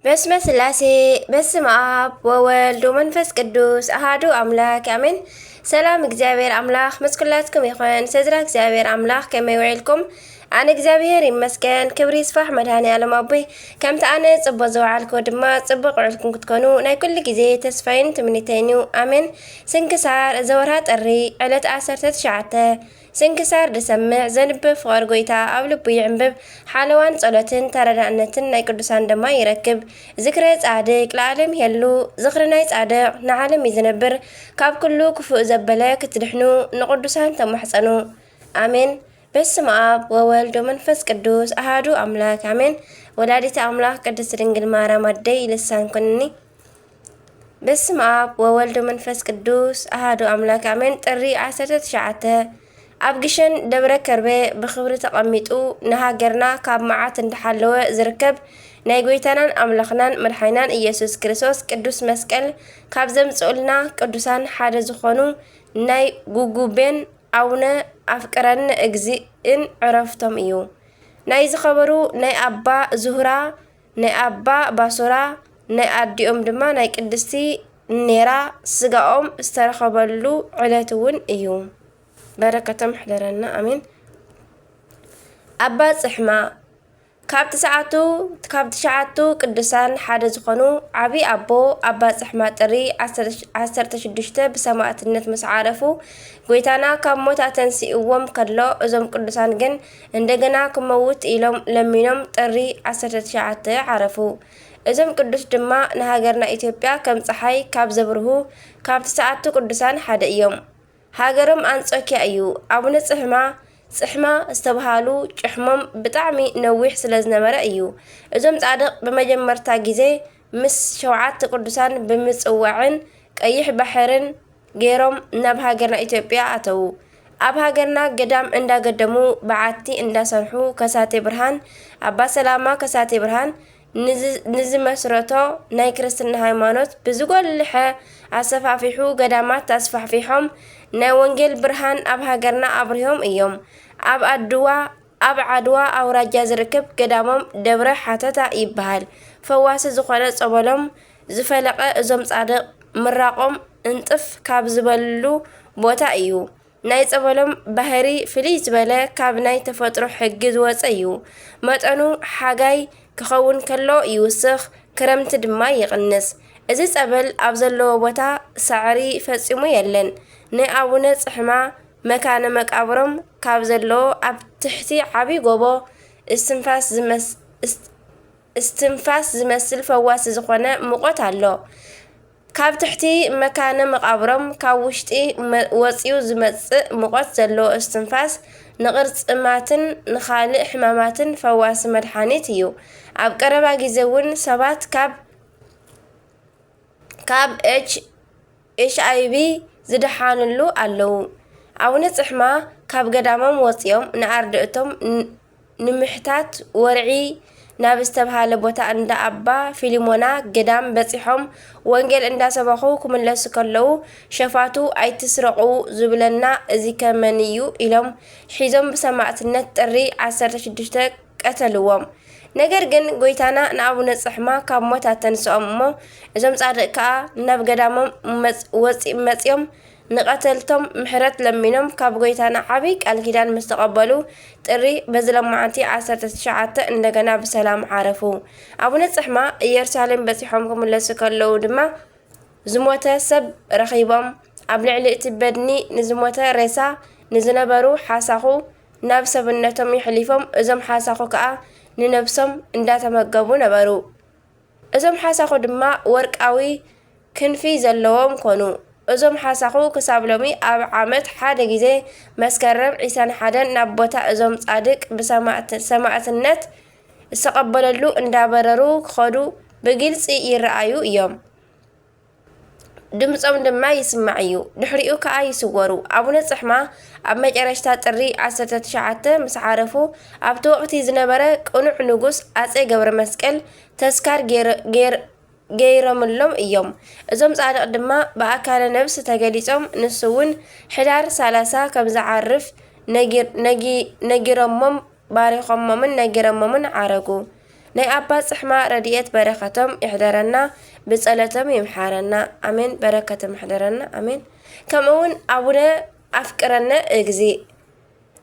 በስመ ስላሴ፣ በስመ ኣብ ወወልድ ወመንፈስ ቅዱስ ኣሃዱ ኣምላክ ኣሜን። ሰላም እግዚኣብሔር ኣምላክ ምስ ኩላትኩም ይኹን። ሰድራ እግዚኣብሔር ኣምላክ ከመይ ውዒልኩም? ኣነ እግዚኣብሔር ይመስገን፣ ክብሪ ይስፋሕ መድኃኔ ዓለም ኣቦይ። ከምቲ ኣነ ጽቡቅ ዝወዓልኩ ድማ ጽቡቅ ውዕልኩም ክትኮኑ ናይ ኩሉ ግዜ ተስፋይን ትምኒተይን እዩ። ኣሜን። ስንክሳር ዘወርሃ ጥሪ ዕለት ዓሰርተ ትሽዓተ። ስንክሳር ድሰምዕ ዘንብብ ፍቕር ጎይታ ኣብ ልቡ ይዕንብብ። ሓለዋን ጸሎትን ተረዳእነትን ናይ ቅዱሳን ድማ ይረክብ። ዝክረ ጻድቅ ለዓለም ይሄሉ። ዝኽሪ ናይ ጻድቅ ንዓለም እዩ ዝነብር። ካብ ኩሉ ክፉእ ዘበለ ክትድሕኑ ንቅዱሳን ተማሕጸኑ። ኣሜን። በስመ ኣብ ወወልድ ወመንፈስ ቅዱስ ኣሃዱ ኣምላክ ኣሜን። ወላዲተ ኣምላክ ቅድስት ድንግል ማርያም ኣደይ ልሳን ኩንኒ። በስመ ኣብ ወወልድ ወመንፈስ ቅዱስ ኣሃዱ ኣምላክ ኣሜን። ጥሪ ዓሰርተ ትሽዓተ። ኣብ ግሸን ደብረ ከርቤ ብኽብሪ ተቐሚጡ ንሃገርና ካብ መዓት እንዳሓለወ ዝርከብ ናይ ጎይታናን ኣምላኽናን መድሓኒናን ኢየሱስ ክርስቶስ ቅዱስ መስቀል ካብ ዘምጽኡልና ቅዱሳን ሓደ ዝኾኑ ናይ ጉጉቤን ኣቡነ ኣፍቅረኒ እግዚእን ዕረፍቶም እዩ። ናይ ዝኸበሩ ናይ ኣባ ዙህራ፣ ናይ ኣባ ባሱራ፣ ናይ ኣዲኦም ድማ ናይ ቅድስቲ ኔራ ስጋኦም ዝተረኸበሉ ዕለት እውን እዩ። በረከቶም ይሕደረና፣ ኣሜን። ኣባ ጽሕማ ካብ ትስዓቱ፣ ካብ ትሽዓቱ ቅዱሳን ሓደ ዝኾኑ ዓቢ ኣቦ ኣባ ጽሕማ ጥሪ ዓሰርተ ሽዱሽተ ብሰማእትነት ምስ ዓረፉ፣ ጎይታና ካብ ሞት ኣተንሲእዎም ከሎ፣ እዞም ቅዱሳን ግን እንደገና ክመውት ኢሎም ለሚኖም ጥሪ ዓሰርተ ትሽዓተ ዓረፉ። እዞም ቅዱስ ድማ ንሃገርና ኢትዮጵያ ከም ጸሓይ ካብ ዘብርሁ ካብ ትስዓቱ ቅዱሳን ሓደ እዮም። ሃገሮም ኣንጾኪያ እዩ። ኣቡነ ጽሕማ፣ ጽሕማ ዝተብሃሉ ጭሕሞም ብጣዕሚ ነዊሕ ስለ ዝነበረ እዩ። እዞም ጻድቕ ብመጀመርታ ግዜ ምስ ሸውዓተ ቅዱሳን ብምጽዋዕን ቀይሕ ባሕርን ገይሮም ናብ ሃገርና ኢትዮጵያ ኣተዉ። ኣብ ሃገርና ገዳም እንዳገደሙ በዓቲ እንዳሰርሑ ከሳቴ ብርሃን፣ ኣባ ሰላማ ከሳቴ ብርሃን፣ ንዝ-፣ ንዝመስረቶ ናይ ክርስትና ሃይማኖት ብዝጎልሐ ኣሰፋፊሑ ገዳማት ኣስፋሕፊሖም ናይ ወንጌል ብርሃን ኣብ ሃገርና ኣብሪሆም እዮም። ኣብ ኣድዋ፣ ኣብ ዓድዋ ኣውራጃ ዝርከብ ገዳሞም ደብረ ሓተታ ይበሃል። ፈዋሲ ዝኾነ ጸበሎም ዝፈለቐ እዞም ጻድቕ ምራቖም እንጥፍ ካብ ዝበሉ ቦታ እዩ። ናይ ጸበሎም ባህሪ ፍልይ ዝበለ ካብ ናይ ተፈጥሮ ሕጊ ዝወጸ እዩ። መጠኑ ሓጋይ ክኸውን ከሎ ይውስኽ፣ ክረምቲ ድማ ይቕንስ። እዚ ጸበል ኣብ ዘለዎ ቦታ ሳዕሪ ፈጺሙ የለን። ናይ ኣቡነ ጽሕማ መካነ መቃብሮም ካብ ዘለዎ ኣብ ትሕቲ ዓቢ ጎቦ እስትንፋስ ዝመስ-፣ እስ-፣ እስትንፋስ ዝመስል ፈዋሲ ዝኾነ ሙቐት ኣሎ። ካብ ትሕቲ መካነ መቓብሮም ካብ ውሽጢ መ-፣ ወጺኡ ዝመጽእ ሙቐት ዘለዎ እስትንፋስ ንቕርጽማትን ንኻልእ ሕማማትን ፈዋሲ መድሓኒት እዩ። ኣብ ቀረባ ግዜ እውን ሰባት ካብ፣ ካብ ኤች፣ ኤች ኣይ ቪ ዝደሓንሉ ኣለዉ። ኣቡነ ጽሕማ ካብ ገዳሞም ወጺኦም ንኣርድእቶም ን-፣ ንምሕታት ወርዒ ናብ ዝተብሃለ ቦታ እንዳ ኣባ ፊሊሞና ገዳም በጺሖም ወንጌል እንዳሰበኹ ክምለሱ ከለዉ፣ ሸፋቱ ኣይትስረቑ ዝብለና እዚከ መን እዩ? ኢሎም ሒዞም ብሰማእትነት ጥሪ ዓሰርተ ሽዱሽተ ቀተልዎም። ነገር ግን ጎይታና ንኣቡነ ጽሕማ ካብ ሞት ኣተንስኦም እሞ፣ እዞም ጻድቕ ከኣ ናብ ገዳሞም መጽ-፣ ወጺ-፣ መጺኦም ንቐተልቶም ምሕረት ለሚኖም ካብ ጎይታና ዓቢ ቃል ኪዳን ምስ ተቐበሉ፣ ጥሪ በዚ ለማዓንቲ ዓሰርተ ትሽዓተ እንደገና ብሰላም ዓረፉ። ኣቡነ ጽሕማ ኢየሩሳሌም በጺሖም ክምለሱ ከለዉ ድማ፣ ዝሞተ ሰብ ረኺቦም፣ ኣብ ልዕሊ እቲ በድኒ ንዝሞተ ሬሳ ንዝነበሩ ሓሳኹ ናብ ሰብነቶም የሕሊፎም፣ እዞም ሓሳኹ ከኣ ንነብሶም እንዳተመገቡ ነበሩ። እዞም ሓሳኹ ድማ ወርቃዊ ክንፊ ዘለዎም ኮኑ። እዞም ሓሳኹ ክሳብ ሎሚ ኣብ ዓመት ሓደ ግዜ መስከረም ዒስራን ሓደን ናብ ቦታ እዞም ጻድቅ ብሰማእት-፣ ሰማእትነት ዝተቐበለሉ እንዳበረሩ ክኸዱ ብግልጺ ይረኣዩ እዮም። ድምጾም ድማ ይስማዕ እዩ። ድሕሪኡ ከኣ ይስወሩ። ኣቡነ ጽሕማ ኣብ መጨረሽታ ጥሪ ዓሰርተ ትሽዓተ ምስ ዓረፉ፣ ኣብቲ ወቕቲ ዝነበረ ቅኑዕ ንጉስ ኣጼ ገብረ መስቀል ተስካር ገይረ-፣ ገይር-፣ ገይሮምሎም እዮም። እዞም ጻድቕ ድማ ብኣካለ ነብስ ተገሊጾም፣ ንሱ እውን ሕዳር ሰላሳ ከም ዝዓርፍ ነጊር-፣ ነጊ-፣ ነጊሮሞም፣ ባሪኾሞምን ነጊሮሞምን ዓረጉ። ናይ ኣባ ጽሕማ ረድኤት በረኸቶም ይሕደረና፣ ብጸሎቶም ይምሓረና። ኣሜን። በረከቶም ይሕደረና። ኣሜን። ከምኡ እውን ኣቡነ ኣፍቅረነ እግዚእ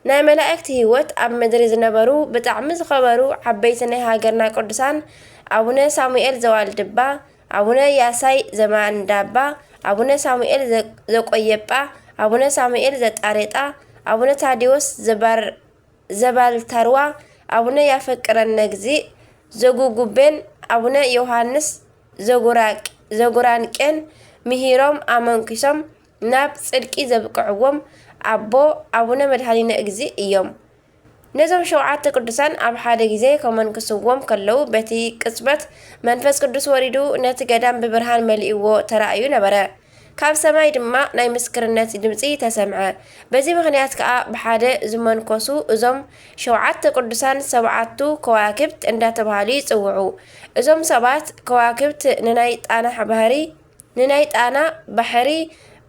ናይ መላእክት ህይወት ኣብ ምድሪ ዝነበሩ ብጣዕሚ ዝኸበሩ ዓበይቲ ናይ ሃገርና ቅዱሳን ኣቡነ ሳሙኤል ዘዋልድባ፣ ኣቡነ ያሳይ ዘማንዳባ፣ ኣቡነ ሳሙኤል ዘ-፣ ዘቆየጳ፣ ኣቡነ ሳሙኤል ዘጣሬጣ፣ ኣቡነ ታዲዎስ ዘባር-፣ ዘባልታርዋ፣ ኣቡነ ያፈቅረነ እግዚእ ዘጉጉቤን ኣቡነ ዮሃንስ ዘጉራቅ-፣ ዘጉራንቄን ምሂሮም ኣመንኪሶም ናብ ጽድቂ ዘብቅዕዎም ኣቦ ኣቡነ መድኃኒነ እግዚእ እዮም። ነዞም ሸውዓተ ቅዱሳን ኣብ ሓደ ግዜ ከመንክስዎም ከለዉ በቲ ቅጽበት መንፈስ ቅዱስ ወሪዱ ነቲ ገዳም ብብርሃን መሊእዎ ተራእዩ ነበረ። ካብ ሰማይ ድማ ናይ ምስክርነት ድምጺ ተሰምዐ። በዚ ምኽንያት ከኣ ብሓደ ዝመንኮሱ እዞም ሸውዓተ ቅዱሳን ሰብዓቱ ከዋክብት እንዳተባሃሉ ይጽውዑ። እዞም ሰባት ከዋክብት ንናይ ጣና ባህሪ፣ ንናይ ጣና ባሕሪ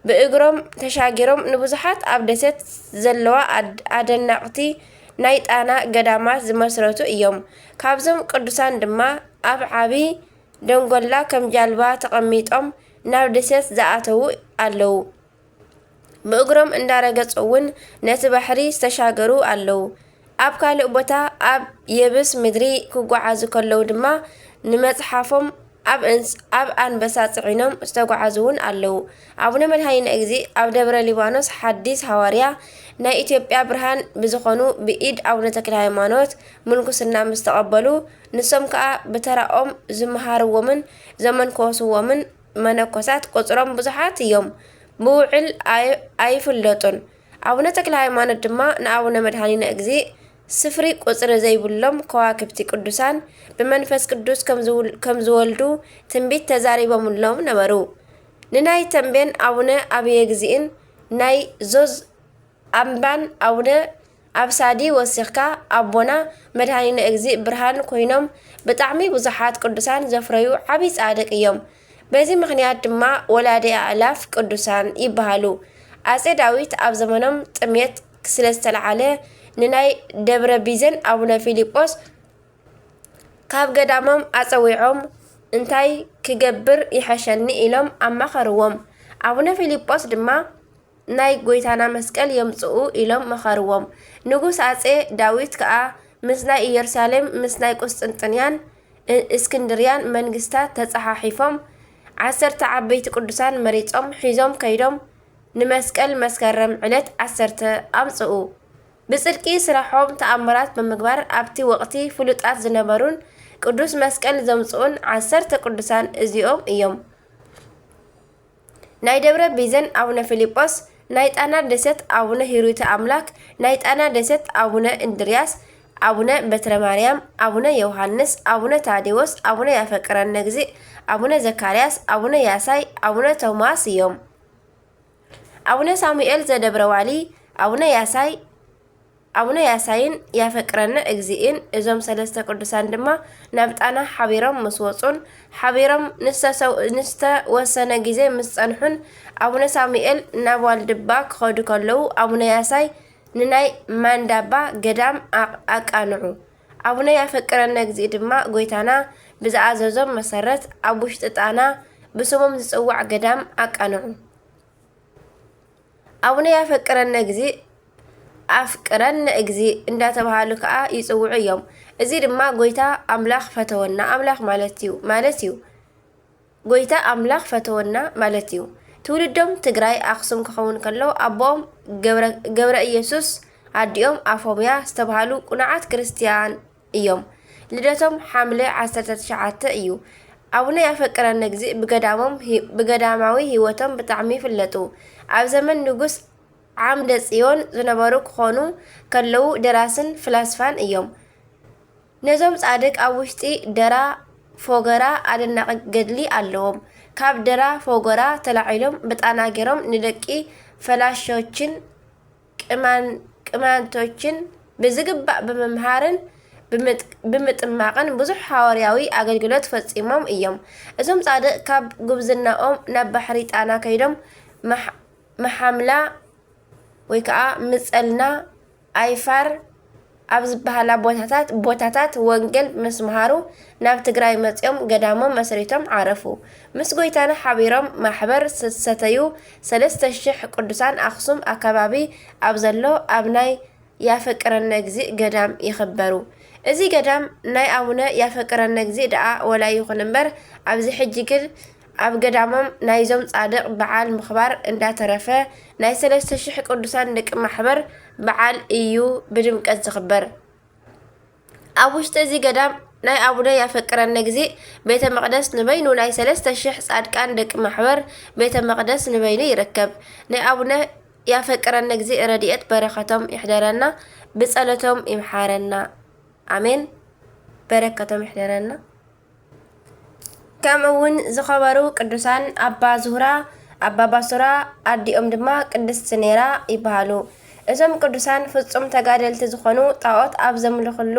ብእግሮም ተሻጊሮም ንብዙሓት ኣብ ደሴት ዘለዋ ኣድ-፣ ኣደነቕቲ ናይ ጣና ገዳማት ዝመስረቱ እዮም። ካብዞም ቅዱሳን ድማ ኣብ ዓቢ ደንጎላ ከም ጃልባ ተቐሚጦም ናብ ደሴት ዝኣተዉ ኣለዉ። ብእግሮም እንዳረገጹ እውን ነቲ ባሕሪ ዝተሻገሩ ኣለዉ። ኣብ ካልእ ቦታ ኣብ የብስ ምድሪ ክጓዓዙ ከለዉ ድማ ንመጽሓፎም ኣብ እንስ-፣ ኣብ ኣንበሳ ጽዒኖም ዝተጓዓዙ እውን ኣለዉ። ኣቡነ መድኃኒነ እግዚእ ኣብ ደብረ ሊባኖስ ሓዲስ ሃዋርያ፣ ናይ ኢትዮጵያ ብርሃን ብዝኾኑ ብኢድ ኣቡነ ተክለ ሃይማኖት ምንኩስና ምስ ተቐበሉ፣ ንሶም ከኣ ብተራኦም ዝመሃርዎምን ዘመንኮስዎምን መነኮሳት ቁጽሮም ብዙሓት እዮም፣ ብውዕል ኣይ-፣ ኣይፍለጡን። ኣቡነ ተክለ ሃይማኖት ድማ ንኣቡነ መድኃኒነ እግዚእ ስፍሪ ቁጽሪ ዘይብሎም ከዋክብቲ ቅዱሳን ብመንፈስ ቅዱስ ከም ዝውል-፣ ከም ዝወልዱ ትንቢት ተዛሪቦምሎም ነበሩ። ንናይ ተንቤን ኣቡነ ኣብየ እግዚእን ናይ ዞዝ ኣምባን ኣቡነ ኣብሳዲ ወሲኽካ ኣቦና መድኃኒነ እግዚእ ብርሃን ኮይኖም ብጣዕሚ ብዙሓት ቅዱሳን ዘፍረዩ ዓቢ ጻድቅ እዮም። በዚ ምኽንያት ድማ ወላዲ ኣእላፍ ቅዱሳን ይበሃሉ። ኣጼ ዳዊት ኣብ ዘመኖም ጥሜት ስለ ዝተለዓለ ንናይ ደብረ ቢዘን ኣቡነ ፊልጶስ ካብ ገዳሞም ኣጸዊዖም እንታይ ክገብር ይሐሸኒ ኢሎም ኣማኸርዎም። ኣቡነ ፊልጶስ ድማ ናይ ጐይታና መስቀል የምጽኡ ኢሎም መኸርዎም። ንጉስ ኣጼ ዳዊት ከኣ ምስ ናይ ኢየሩሳሌም፣ ምስ ናይ ቁስጥንጥንያን እ-፣ እስክንድርያን መንግስታት ተጸሓሒፎም፣ ዓሰርተ ዓበይቲ ቅዱሳን መሪጾም ሒዞም ከይዶም ንመስቀል መስከረም ዕለት ዓሰርተ ኣምጽኡ። ብጽድቂ ስራሖም ተኣምራት ብምግባር ኣብቲ ወቕቲ ፍሉጣት ዝነበሩን ቅዱስ መስቀል ዘምጽኡን ዓሰርተ ቅዱሳን እዚኦም እዮም። ናይ ደብረ ቢዘን ኣቡነ ፊልጶስ፣ ናይ ጣና ደሴት ኣቡነ ሂሩተ ኣምላክ፣ ናይ ጣና ደሴት ኣቡነ እንድርያስ፣ ኣቡነ በትረ ማርያም፣ ኣቡነ ዮሃንስ፣ ኣቡነ ታዴዎስ፣ ኣቡነ ያፈቅረነ እግዚእ፣ ኣቡነ ዘካርያስ፣ ኣቡነ ያሳይ፣ ኣቡነ ቶማስ እዮም። ኣቡነ ሳሙኤል ዘደብረ ዋሊ፣ ኣቡነ ያሳይ፣ ኣቡነ ያሳይን ያፈቅረነ እግዚእን፣ እዞም ሰለስተ ቅዱሳን ድማ ናብ ጣና ሓቢሮም ምስ ወጹን ሓቢሮም ንዝተሰው-፣ ንዝተወሰነ ግዜ ምስ ጸንሑን፣ ኣቡነ ሳሙኤል ናብ ዋልድባ ክኸዱ ከለዉ፣ ኣቡነ ያሳይ ንናይ ማንዳባ ገዳም ኣቕ-፣ ኣቃንዑ። ኣቡነ ያፈቅረነ እግዚእ ድማ ጐይታና ብዝኣዘዞም መሰረት ኣብ ውሽጢ ጣና ብስሞም ዝጽዋዕ ገዳም ኣቃንዑ። ኣቡነ ያፈቅረነ እግዚእ፣ ኣፍቅረነ እግዚእ እንዳተባሃሉ ከኣ ይጽውዑ እዮም። እዚ ድማ ጐይታ ኣምላኽ ፈተወና ኣምላኽ ማለት እዩ፣ ማለት እዩ። ጐይታ ኣምላኽ ፈተወና ማለት እዩ። ትውልዶም ትግራይ ኣኽሱም ክኸውን ከሎ ኣቦኦም ገብረ፣ ገብረ ኢየሱስ ኣዲኦም ኣፎምያ ዝተባሃሉ ቅኑዓት ክርስትያን እዮም። ልደቶም ሓምለ ዓሰርተ ትሽዓተ እዩ። ኣቡነ ያፈቅረነ እግዚእ ብገዳሞም ሂ-፣ ብገዳማዊ ህይወቶም ብጣዕሚ ይፍለጡ። ኣብ ዘመን ንጉስ ዓምደ ጽዮን ዝነበሩ ክኾኑ ከለዉ ደራስን ፍላስፋን እዮም። ነዞም ጻድቅ ኣብ ውሽጢ ደራ ፎገራ ኣደናቂ ገድሊ ኣለዎም። ካብ ደራ ፎገራ ተላዒሎም ብጣና ገይሮም ንደቂ ፈላሾችን ቅማን-፣ ቅማንቶችን ብዝግባእ ብምምሃርን ብምጥ-፣ ብምጥማቕን ብዙሕ ሃዋርያዊ ኣገልግሎት ፈጺሞም እዮም። እዞም ጻድቅ ካብ ጉብዝናኦም ናብ ባሕሪ ጣና ከይዶም መሓ-፣ መሓምላ ወይ ከኣ ምጸልና፣ ኣይፋር፣ ኣብ ዝበሃላ ቦታታት ቦታታት ወንጌል ምስ መሃሩ ናብ ትግራይ መፂኦም ገዳሞም መስሪቶም ዓረፉ። ምስ ጎይታና ሓቢሮም ማሕበር ዝሰተዩ ሰለስተ ሽሕ ቅዱሳን ኣኽሱም ኣከባቢ ኣብ ዘሎ ኣብ ናይ ያፈቅረነ እግዚእ ገዳም ይኽበሩ። እዚ ገዳም ናይ ኣቡነ ያፈቅረነ እግዚእ ደኣ ወላ ይኹን እምበር ኣብዚ ሕጂ ግን ኣብ ገዳሞም ናይዞም ጻድቕ በዓል ምኽባር እንዳተረፈ ናይ ሰለስተ ሽሕ ቅዱሳን ደቂ ማሕበር በዓል እዩ ብድምቀት ዝኽበር። ኣብ ውሽጢ እዚ ገዳም ናይ ኣቡነ ያፈቅረነ እግዚእ ቤተ መቕደስ ንበይኑ ናይ ሰለስተ ሽሕ ጻድቃን ደቂ ማሕበር ቤተ መቕደስ ንበይኑ ይርከብ። ናይ ኣቡነ ያፈቅረነ እግዚእ ረድኤት በረከቶም ይሕደረና፣ ብጸሎቶም ይምሓረና። ኣሜን። በረከቶም ይሕደረና። ከምኡ እውን ዝኸበሩ ቅዱሳን ኣባ ዙህራ፣ ኣባ ባሱራ፣ ኣዲኦም ድማ ቅድስቲ ኔራ ይበሃሉ። እዞም ቅዱሳን ፍጹም ተጋደልቲ ዝኾኑ ጣዖት ኣብ ዘምልኽሉ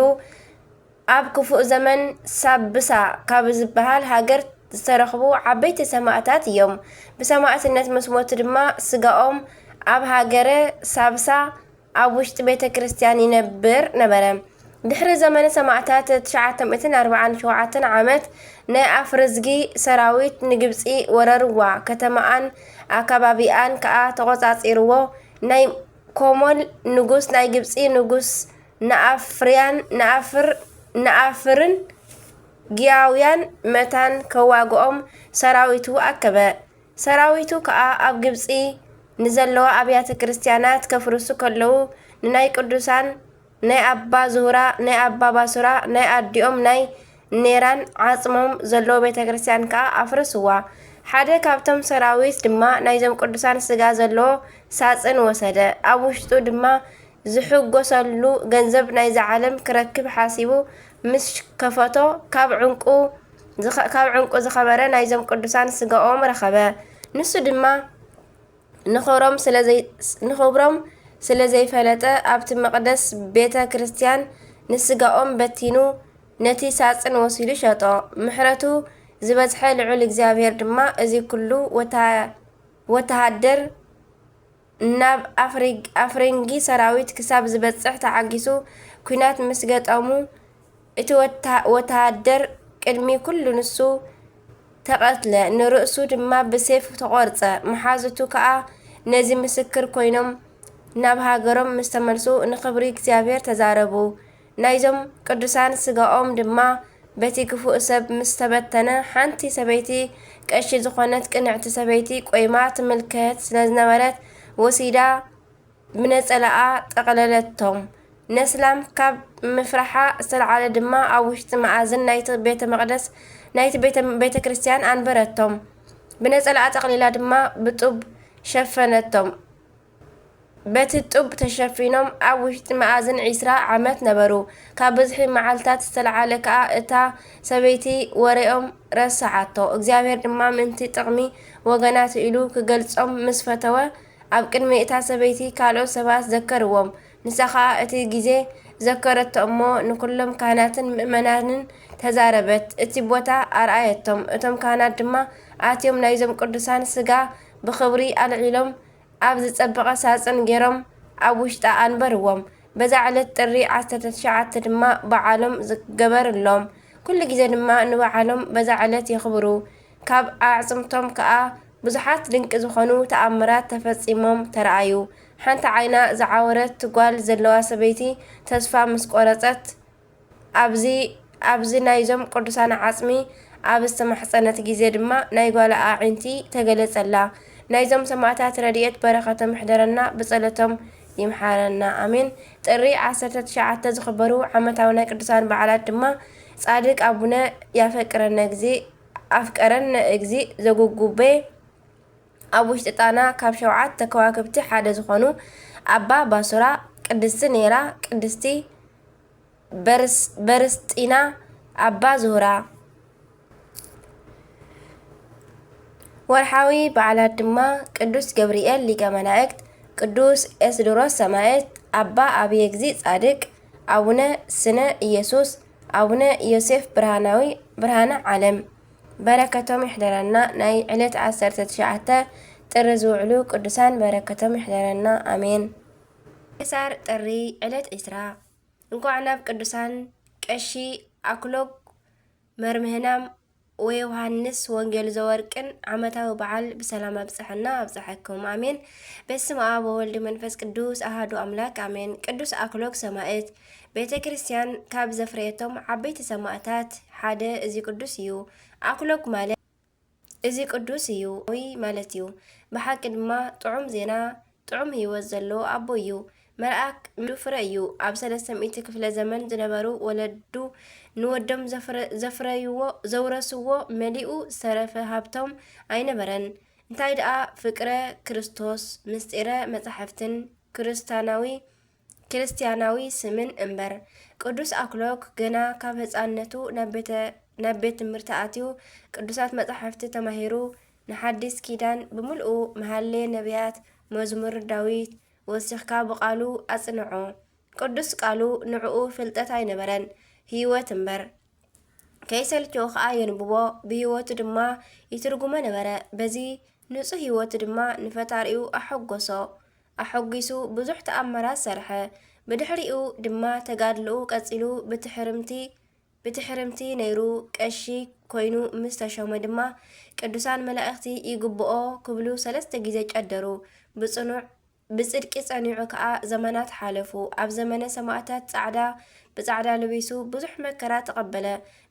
ኣብ ክፉእ ዘመን ሳብሳ ካብ ዝበሃል ሃገር ዝተረኽቡ ዓበይቲ ሰማእታት እዮም። ብሰማእትነት ምስ ሞቱ ድማ ስጋኦም ኣብ ሃገረ ሳብሳ ኣብ ውሽጢ ቤተ ክርስቲያን ይነብር ነበረ። ድሕሪ ዘመነ ሰማእታት ትሽዓተ ሚእትን ኣርባዓን ሸውዓተን ዓመት ናይ ኣፍርዝጊ ሰራዊት ንግብፂ ወረርዋ። ከተማኣን ኣከባቢኣን ከዓ ተቆፃፂርዎ። ናይ ኮሞል ንጉስ ናይ ግብፂ ንጉስ ንኣፍርያን ንኣፍር ንኣፍርን ግያውያን መታን ከዋግኦም ሰራዊቱ ኣከበ። ሰራዊቱ ከኣ ኣብ ግብጺ ንዘለዋ ኣብያተ ክርስትያናት ከፍርሱ ከለዉ ንናይ ቅዱሳን ናይ ኣባ ዙህራ ናይ ኣባ ባሱራ ናይ ኣዲኦም ናይ ኔራን ዓጽሞም ዘለዎ ቤተ ክርስትያን ከኣ ኣፍርስዋ። ሓደ ካብቶም ሰራዊት ድማ ናይዞም ቅዱሳን ስጋ ዘለዎ ሳጽን ወሰደ። ኣብ ውሽጡ ድማ ዝሕጎሰሉ ገንዘብ ናይዛ ዓለም ክረክብ ሓሲቡ ምስ ከፈቶ ካብ ዕንቁ ካብ ዕንቁ ዝኸበረ ናይዞም ቅዱሳን ስጋኦም ረኸበ። ንሱ ድማ ንኽብሮም ስለዘይ ንኽብሮም ስለዘይፈለጠ ኣብቲ መቕደስ ቤተ ክርስትያን ንስጋኦም በቲኑ ነቲ ሳጽን ወሲዱ ሸጦ። ምሕረቱ ዝበዝሐ ልዑል እግዚኣብሔር ድማ እዚ ኩሉ ወታ ወተሃደር ናብ ኣፍሪንጊ ሰራዊት ክሳብ ዝበጽሕ ተዓጊሱ ኲናት ምስ ገጠሙ፣ እቲ ወተሃደር ቅድሚ ኩሉ ንሱ ተቐትለ፣ ንርእሱ ድማ ብሴፍ ተቖርጸ። መሓዙቱ ከኣ ነዚ ምስክር ኮይኖም ናብ ሃገሮም ምስ ተመልሱ ንኽብሪ እግዚኣብሔር ተዛረቡ። ናይዞም ቅዱሳን ስጋኦም ድማ በቲ ክፉእ ሰብ ምስ ተበተነ፣ ሓንቲ ሰበይቲ ቀሺ ዝኾነት ቅንዕቲ ሰበይቲ ቆይማ ትምልከት ስለ ዝነበረት፣ ወሲዳ ብነጸላኣ ጠቕለለቶም። ነስላም ካብ ምፍራሓ ዝተልዓለ ድማ ኣብ ውሽጢ መኣዝን ናይቲ ቤተ መቕደስ ናይቲ ቤተ ቤተ ክርስቲያን ኣንበረቶም። ብነጸላኣ ጠቕሊላ ድማ ብጡብ ሸፈነቶም። በቲ ጡብ ተሸፊኖም ኣብ ውሽጢ መኣዝን ዒስራ ዓመት ነበሩ። ካብ ብዝሒ መዓልታት ዝተልዓለ ከኣ እታ ሰበይቲ ወሬኦም ረስዓቶ። እግዚኣብሔር ድማ ምእንቲ ጥቕሚ ወገናቱ ኢሉ ክገልጾም ምስ ፈተወ፣ ኣብ ቅድሚ እታ ሰበይቲ ካልኦት ሰባት ዘከርዎም። ንሳ ኸኣ እቲ ግዜ ዘከረቶ እሞ ንኩሎም ካህናትን ምእመናንን ተዛረበት። እቲ ቦታ ኣርኣየቶም። እቶም ካህናት ድማ ኣትዮም ናይዞም ቅዱሳን ስጋ ብኽብሪ ኣልዒሎም ኣብ ዝጸበቐ ሳጽን ገይሮም ኣብ ውሽጣ ኣንበርዎም። በዛ ዕለት ጥሪ ዓሰርተ ትሽዓተ ድማ በዓሎም ዝገበርሎም። ኩሉ ግዜ ድማ ንበዓሎም በዛ ዕለት የኽብሩ። ካብ ኣዕጽምቶም ከኣ ብዙሓት ድንቂ ዝኾኑ ተኣምራት ተፈጺሞም ተረኣዩ። ሓንቲ ዓይና ዝዓወረት ጓል ዘለዋ ሰበይቲ ተስፋ ምስ ቆረጸት፣ ኣብዚ ኣብዚ ናይዞም ቅዱሳን ዓጽሚ ኣብ ዝተማሕጸነት ግዜ ድማ ናይ ጓላ ኣዒንቲ ተገለጸላ። ናይዞም ሰማእታት ረድኤት በረኸቶም ይሕደረና፣ ብጸሎቶም ይምሓረና። ኣሜን። ጥሪ ዓሰርተ ትሽዓተ ዝኽበሩ ዓመታዊ ናይ ቅዱሳን በዓላት ድማ ጻድቅ ኣቡነ ያፈቅረነ እግዚእ ኣፍቀረነ እግዚእ ዘጉጉቤ ኣብ ውሽጢ ጣና ካብ ሸውዓተ ከዋክብቲ ሓደ ዝኾኑ ኣባ ባሱራ፣ ቅድስቲ ኔራ፣ ቅድስቲ በርስጢና፣ ኣባ ዙህራ። ወርሓዊ በዓላት ድማ ቅዱስ ገብርኤል ሊቀ መላእክት፣ ቅዱስ ኤስድሮስ ሰማዕት፣ ኣባ ኣብየ እግዚእ ጻድቅ፣ ኣቡነ ስነ ኢየሱስ፣ ኣቡነ ዮሴፍ ብርሃናዊ ብርሃነ ዓለም። በረከቶም ይሕደረና። ናይ ዕለት ዓሰርተ ትሽዓተ ጥሪ ዝውዕሉ ቅዱሳን በረከቶም ይሕደረና። ኣሜን። ምሳር ጥሪ ዕለት ዕስራ። እንኳዕ ናብ ቅዱሳን ቀሺ ኣክሎግ መርምህናም ወዮሃንስ ወንጌል ዘወርቅን ዓመታዊ በዓል ብሰላም ኣብፀሐና ኣብፀሐኩም፣ ኣሜን። በስመ ኣብ ወወልድ መንፈስ ቅዱስ ኣሃዱ ኣምላክ፣ ኣሜን። ቅዱስ ኣክሎግ ሰማእት። ቤተ ክርስቲያን ካብ ዘፍረየቶም ዓበይቲ ሰማእታት ሓደ እዚ ቅዱስ እዩ። ኣክሎግ ማለት እዚ ቅዱስ እዩ ወይ ማለት እዩ። ብሓቂ ድማ ጥዑም ዜና፣ ጥዑም ህይወት ዘለዎ ኣቦ እዩ። መልኣክ ምዱ ፍረ እዩ። ኣብ ሰለስተ ሚእቲ ክፍለ ዘመን ዝነበሩ ወለዱ ንወዶም ዘፍረ-፣ ዘፍረይዎ፣ ዘውረስዎ መሊኡ ዝተረፈ ሃብቶም ኣይነበረን። እንታይ ደኣ ፍቅረ ክርስቶስ፣ ምስጢረ መጻሕፍትን ክርስታናዊ፣ ክርስቲያናዊ ስምን እምበር። ቅዱስ ኣክሎግ ገና ካብ ህጻንነቱ ናብ ቤተ-፣ ናብ ቤት ትምህርቲ ኣትዩ ቅዱሳት መጻሕፍቲ ተማሂሩ ንሓዲስ ኪዳን ብምልኡ መሃሌ ነቢያት፣ መዝሙር ዳዊት ወሲኽካ ብቃሉ ኣጽንዖ። ቅዱስ ቃሉ ንዕኡ ፍልጠት ኣይነበረን፣ ህይወት እምበር። ከይሰልችዎ ኸኣ የንብቦ፣ ብህይወቱ ድማ ይትርጉሞ ነበረ። በዚ ንጹህ ህይወቱ ድማ ንፈጣሪኡ ኣሐጎሶ። ኣሐጒሱ ብዙሕ ተኣምራት ሰርሐ። ብድሕሪኡ ድማ ተጋድሎኡ ቀጺሉ ብትሕርምቲ፣ ብትሕርምቲ ነይሩ ቀሺ ኮይኑ ምስ ተሾመ ድማ ቅዱሳን መላእኽቲ ይግብኦ ክብሉ ሰለስተ ግዜ ጨደሩ። ብጽኑዕ ብጽድቂ ጸኒዑ ከኣ ዘመናት ሓለፉ። ኣብ ዘመነ ሰማእታት ጻዕዳ ብጻዕዳ ለቢሱ ብዙሕ መከራ ተቐበለ።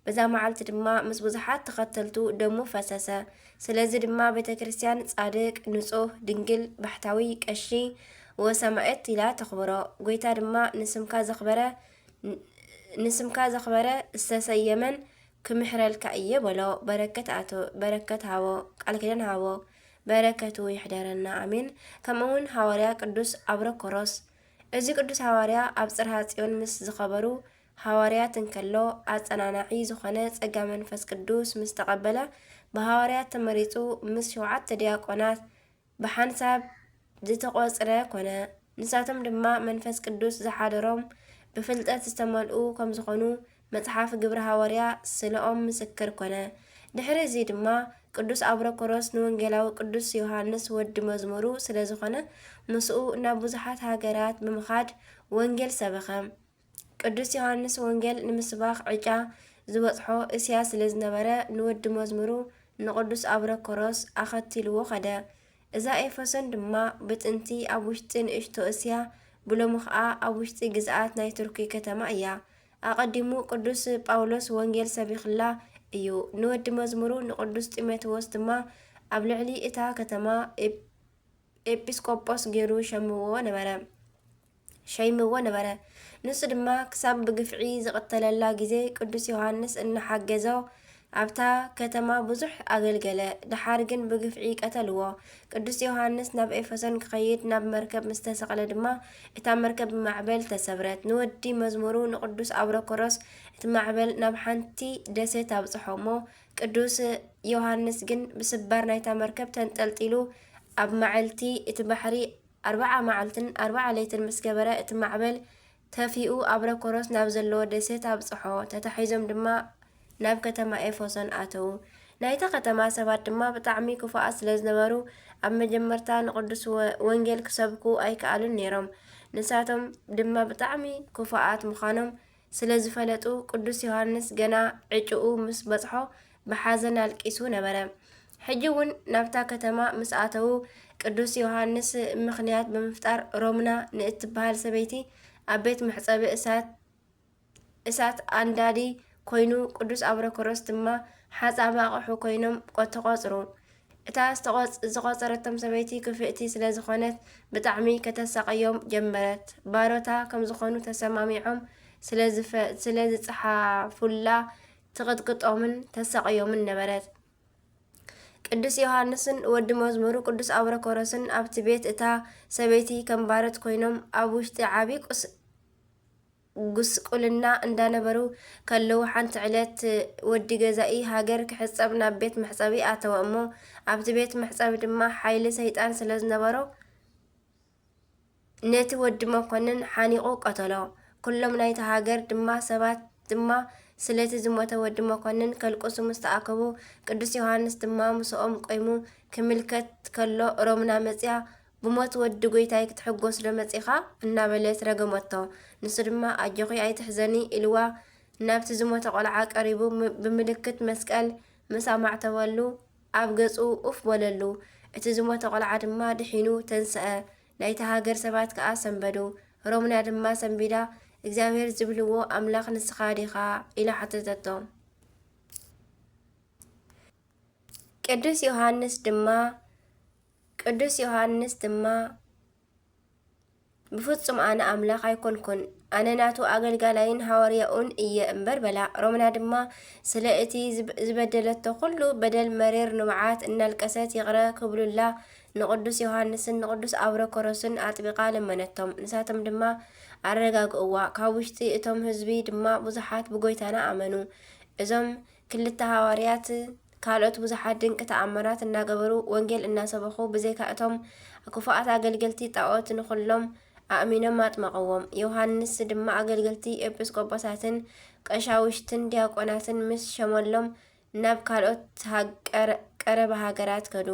በዛ መዓልቲ ድማ ምስ ብዙሓት ተኸተልቱ ደሙ ፈሰሰ። ስለዚ ድማ ቤተ ክርስቲያን ጻድቅ፣ ንጹህ፣ ድንግል፣ ባሕታዊ፣ ቀሺ ወሰማእት ኢላ ተኽብሮ። ጐይታ ድማ ንስምካ ዘኽበረ፣ ንስምካ ዘኽበረ ዝተሰየመን ክምሕረልካ እየ በሎ። በረከት ኣቶ-፣ በረከት ሃቦ፣ ቃል ኪዳን ሃቦ። በረከቱ ይሕደረና፣ ኣሜን። ከምኡ እውን ሃዋርያ ቅዱስ ኣብረኮሮስ። እዚ ቅዱስ ሃዋርያ ኣብ ጽርሃ ጽዮን ምስ ዝኸበሩ ሃዋርያት እንከሎ፣ ኣጸናናዒ ዝኾነ ጸጋ መንፈስ ቅዱስ ምስ ተቐበለ፣ ብሃዋርያት ተመሪጹ ምስ ሸውዓተ ዲያቆናት ብሓንሳብ ዝተቖጽረ ኮነ። ንሳቶም ድማ መንፈስ ቅዱስ ዝሓደሮም ብፍልጠት ዝተመልኡ ከም ዝኾኑ መጽሓፍ ግብሪ ሃዋርያ ስለኦም ምስክር ኮነ። ድሕሪ እዚ ድማ ቅዱስ ኣብረኮሮስ ንወንጌላዊ ቅዱስ ዮሃንስ ወዲ መዝሙሩ ስለ ዝኾነ፣ ምስኡ ናብ ብዙሓት ሃገራት ብምኻድ ወንጌል ሰበኸ። ቅዱስ ዮሃንስ ወንጌል ንምስባኽ ዕጫ ዝበጽሖ እስያ ስለ ዝነበረ፣ ንወዲ መዝሙሩ ንቅዱስ ኣብረኮሮስ ኣኸቲልዎ ኸደ። እዛ ኤፌሶን ድማ ብጥንቲ ኣብ ውሽጢ ንእሽቶ እስያ፣ ብሎሚ ኸኣ ኣብ ውሽጢ ግዝኣት ናይ ቱርኪ ከተማ እያ። ኣቐዲሙ ቅዱስ ጳውሎስ ወንጌል ሰቢኽላ እዩ። ንወዲ መዝሙሩ ንቅዱስ ጢሞቴዎስ ድማ ኣብ ልዕሊ እታ ከተማ ኤፕ-፣ ኤጲስቆጶስ ገይሩ ሸምዎ ነበረ፣ ሸይምዎ ነበረ። ንሱ ድማ ክሳብ ብግፍዒ ዝቕተለላ ግዜ ቅዱስ ዮሃንስ እናሓገዞ ኣብታ ከተማ ብዙሕ ኣገልገለ። ደሓር ግን ብግፍዒ ቀተልዎ። ቅዱስ ዮሃንስ ናብ ኤፌሶን ክኸይድ ናብ መርከብ ምስ ተሰቕለ ድማ፣ እታ መርከብ ብማዕበል ተሰብረት። ንወዲ መዝሙሩ ንቅዱስ ኣብረኮሮስ እቲ ማዕበል ናብ ሓንቲ ደሴት ኣብጽሖ እሞ፣ ቅዱስ ዮሃንስ ግን ብስባር ናይታ መርከብ ተንጠልጢሉ ኣብ መዓልቲ እቲ ባሕሪ ኣርብዓ መዓልትን ኣርብዓ ለይትን ምስ ገበረ፣ እቲ ማዕበል ተፊኡ ኣብረኮሮስ ናብ ዘለዎ ደሴት ኣብጽሖ። ተታሒዞም ድማ ናብ ከተማ ኤፌሶን ኣተዉ። ናይታ ከተማ ሰባት ድማ ብጣዕሚ ክፉኣት ስለ ዝነበሩ፣ ኣብ መጀመርታ ንቅዱስ ወ-፣ ወንጌል ክሰብኩ ኣይከኣሉን ነይሮም። ንሳቶም ድማ ብጣዕሚ ክፉኣት ምዃኖም ስለ ዝፈለጡ፣ ቅዱስ ዮሃንስ ገና ዕጭኡ ምስ በጽሖ ብሓዘን ኣልቂሱ ነበረ። ሕጂ እውን ናብታ ከተማ ምስ ኣተዉ፣ ቅዱስ ዮሃንስ ምኽንያት ብምፍጣር፣ ሮምና ንእትበሃል ሰበይቲ ኣብ ቤት መሕጸቢ እሳት፣ እሳት ኣንዳዲ ኮይኑ፣ ቅዱስ ኣብረኮሮስ ድማ ሓጻቢ ኣቕሑ ኮይኖም ቆ-፣ ተቖጽሩ። እታ ዝተቖጽ-፣ ዝቖጸረቶም ሰበይቲ ክፍእቲ ስለ ዝኾነት፣ ብጣዕሚ ከተሳቕዮም ጀመረት። ባሮታ ከም ዝኾኑ ተሰማሚዖም ስለ ዝፈ-፣ ስለ ዝጸሓፉላ፣ ትቕጥቅጦምን ተሳቕዮምን ነበረት። ቅዱስ ዮሃንስን ወዲ መዝሙሩ ቅዱስ ኣብረኮሮስን ኣብቲ ቤት እታ ሰበይቲ ከም ባሮት ኮይኖም ኣብ ውሽጢ ዓቢ ቁስ-፣ ጉስቁልና እንዳነበሩ ከለዉ፣ ሓንቲ ዕለት ወዲ ገዛኢ ሃገር ክሕጸብ ናብ ቤት መሕጸቢ ኣተወ እሞ፣ ኣብቲ ቤት መሕጸቢ ድማ ሓይሊ ሰይጣን ስለ ዝነበሮ፣ ነቲ ወዲ መኮንን ሓኒቑ ቀተሎ። ኩሎም ናይቲ ሃገር ድማ ሰባት ድማ ስለቲ ዝሞተ ወዲ መኮንን ከልቅሱ ምስ ተኣከቡ፣ ቅዱስ ዮሃንስ ድማ ምስኦም ቆይሙ ክምልከት ከሎ፣ ሮምና መጽያ፣ "ብሞት ወዲ ጐይታይ ክትሕጎስ ዶ መጺኻ?" እናበለት ረገመቶ። ንሱ ድማ ኣጆኺ ኣይትሕዘኒ ኢልዋ ናብቲ ዝሞተ ቆልዓ ቀሪቡ ም-፣ ብምልክት መስቀል ምስ ኣማዕተበሉ ኣብ ገጹ ኡፍ በለሉ። እቲ ዝሞተ ቆልዓ ድማ ድሒኑ ተንስአ። ናይታ ሃገር ሰባት ከኣ ሰንበዱ። ሮምና ድማ ሰንቢዳ፣ እግዚኣብሔር ዝብልዎ ኣምላኽ ንስኻ ዲኻ? ኢላ ሓተተቶ። ቅዱስ ዮሃንስ ድማ፣ ቅዱስ ዮሃንስ ድማ፣ "ብፍጹም ኣነ ኣምላኽ ኣይኮንኩን፣ ኣነ ናቱ ኣገልጋላይን ሃዋርያኡን እየ እምበር" በላ። ሮምና ድማ ስለ እቲ ዝብ-፣ ዝበደለቶ ኩሉ በደል መሪር ንብዓት እናልቀሰት ይቕረ ክብሉላ ንቅዱስ ዮሃንስን ንቅዱስ ኣብረኮሮስን ኣጥቢቓ ለመነቶም። ንሳቶም ድማ ኣረጋግእዋ። ካብ ውሽጢ እቶም ህዝቢ ድማ ብዙሓት ብጎይታና ኣመኑ። እዞም ክልተ ሃዋርያት ካልኦት ብዙሓት ድንቂ ተኣምራት እናገበሩ ወንጌል እናሰበኹ ብዘይካ እቶም ክፉኣት ኣገልገልቲ ጣኦት ንኹሎም ኣእሚኖም ኣጥመቐዎም። ዮሃንስ ድማ ኣገልገልቲ ኤጲስቆጶሳትን ቀሻውሽትን ዲያቆናትን ምስ ሸመሎም ናብ ካልኦት ሃገር-፣ ቀረባ ሃገራት ከዱ።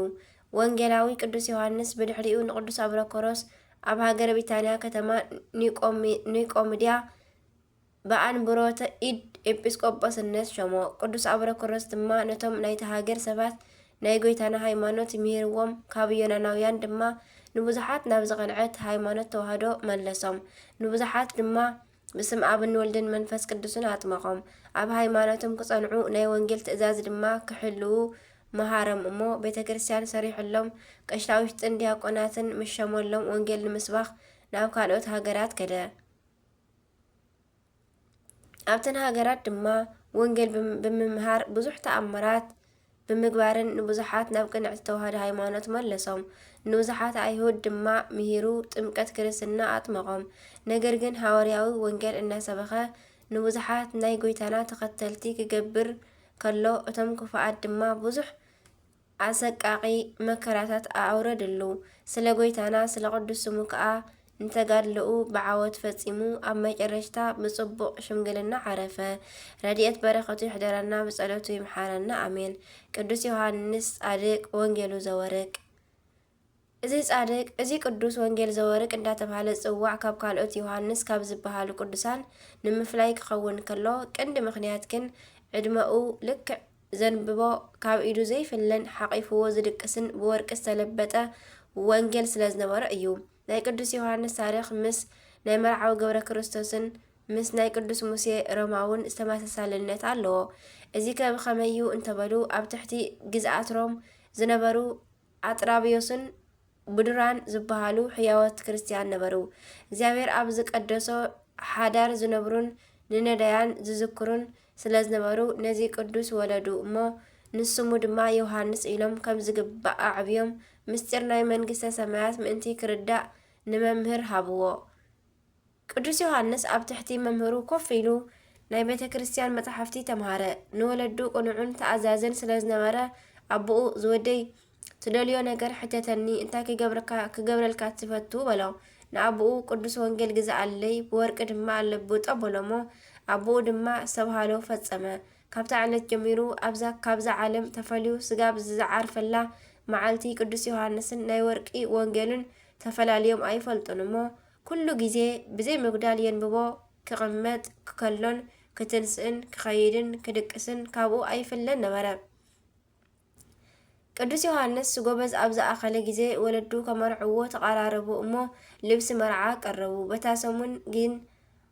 ወንጌላዊ ቅዱስ ዮሃንስ ብድሕሪኡ ንቅዱስ ኣብረኮሮስ ኣብ ሃገረ ቢታንያ ከተማ ኒቆሚ-፣ ኒቆምድያ ብኣንብሮተ ኢድ ኤጲስቆጶስነት ሾሞ። ቅዱስ ኣብረኮሮስ ድማ ነቶም ናይቲ ሃገር ሰባት ናይ ጎይታና ሃይማኖት ምሂርዎም፣ ካብ ዮናናውያን ድማ ንብዙሓት ናብ ዝቐንዐት ሃይማኖት ተዋህዶ መለሶም። ንብዙሓት ድማ ብስም ኣብን ወልድን መንፈስ ቅዱስን ኣጥመቖም። ኣብ ሃይማኖቶም ክጸንዑ ናይ ወንጌል ትእዛዝ ድማ ክሕልዉ መሃሮም እሞ ቤተ ክርስቲያን ሰሪሑሎም። ቀሻውሽትን ዲያቆናትን ምስ ሸመሎም ወንጌል ንምስባኽ ናብ ካልኦት ሃገራት ከደ። ኣብተን ሃገራት ድማ ወንጌል ብም-፣ ብምምሃር ብዙሕ ተኣምራት ብምግባርን ንብዙሓት ናብ ቅንዕቲ ተዋህዶ ሃይማኖት መለሶም። ንብዙሓት ኣይሁድ ድማ ምሂሩ ጥምቀት ክርስትና ኣጥመቖም። ነገር ግን ሃዋርያዊ ወንጌል እናሰበኸ ንብዙሓት ናይ ጎይታና ተኸተልቲ ክገብር ከሎ፣ እቶም ክፉኣት ድማ ብዙሕ ኣሰቃቒ መከራታት ኣውረድሉ። ስለ ጎይታና ስለ ቅዱስ ስሙ ከኣ ንተጋድሎኡ ብዓወት ፈጺሙ ኣብ መጨረሽታ ብጽቡቕ ሽምግልና ዓረፈ። ረድኤት በረኸቱ ይሕደረና፣ ብጸሎቱ ይምሓረና፣ ኣሜን። ቅዱስ ዮሃንስ ጻድቅ ወንጌሉ ዘወርቅ። እዚ ጻድቅ፣ እዚ ቅዱስ ወንጌል ዘወርቅ እንዳተባህለ ዝጽዋዕ፣ ካብ ካልኦት ዮሃንስ ካብ ዝበሃሉ ቅዱሳን ንምፍላይ ክኸውን ከሎ፣ ቀንዲ ምኽንያት ግን ዕድመኡ ልክዕ ዘንብቦ፣ ካብ ኢዱ ዘይፍለን ሓቒፍዎ ዝድቅስን ብወርቂ ዝተለበጠ ወንጌል ስለ ዝነበሮ እዩ። ናይ ቅዱስ ዮሃንስ ታሪኽ ምስ ናይ መርዓዊ ገብረ ክርስቶስን ምስ ናይ ቅዱስ ሙሴ ሮማውን ዝተመሳሳልነት ኣለዎ። እዚ ከ ብኸመይ እዩ እንተበሉ፣ ኣብ ትሕቲ ግዝኣት ሮም ዝነበሩ ኣጥራብዮስን ብዱራን ዝበሃሉ ሕያዎት ክርስትያን ነበሩ። እግዚኣብሔር ኣብ ዝቀደሶ ሓዳር ዝነብሩን ንነዳያን ዝዝክሩን ስለ ዝነበሩ፣ ነዚ ቅዱስ ወለዱ እሞ ንስሙ ድማ ዮሃንስ ኢሎም ከም ዝግባእ ኣዕብዮም፣ ምስጢር ናይ መንግስተ ሰማያት ምእንቲ ክርዳእ ንመምህር ሃብዎ። ቅዱስ ዮሃንስ ኣብ ትሕቲ መምህሩ ኮፍ ኢሉ ናይ ቤተ ክርስቲያን መጻሕፍቲ ተምሃረ። ንወለዱ ቅኑዕን ተኣዛዝን ስለ ዝነበረ፣ ኣቦኡ፣ "ዝወደይ፣ ትደልዮ ነገር ሕተተኒ፣ እንታይ ክገብረካ-፣ ክገብረልካ ትፈቱ?" በሎ። ንኣቦኡ፣ "ቅዱስ ወንጌል ግዝኣለይ፣ ብወርቂ ድማ ኣለብጦ" በሎሞ። ኣቦኡ ድማ ዝተብሃሎ ፈጸመ። ካብታ ዕለት ጀሚሩ ኣብዛ፣ ካብዛ ዓለም ተፈልዩ ስጋ ብዝዓርፈላ መዓልቲ ቅዱስ ዮሃንስን ናይ ወርቂ ወንጌሉን ተፈላልዮም ኣይፈልጡን እሞ፣ ኩሉ ግዜ ብዘይ ምጉዳል የንብቦ፣ ክቕመጥ ክከሎን ክትንስእን ክኸይድን ክድቅስን ካብኡ ኣይፍለን ነበረ። ቅዱስ ዮሃንስ ጎበዝ ኣብ ዝኣኸለ ግዜ ወለዱ ከመርዕዎ ተቓራረቡ እሞ ልብሲ መርዓ ቀረቡ። በታ ሰሙን ግን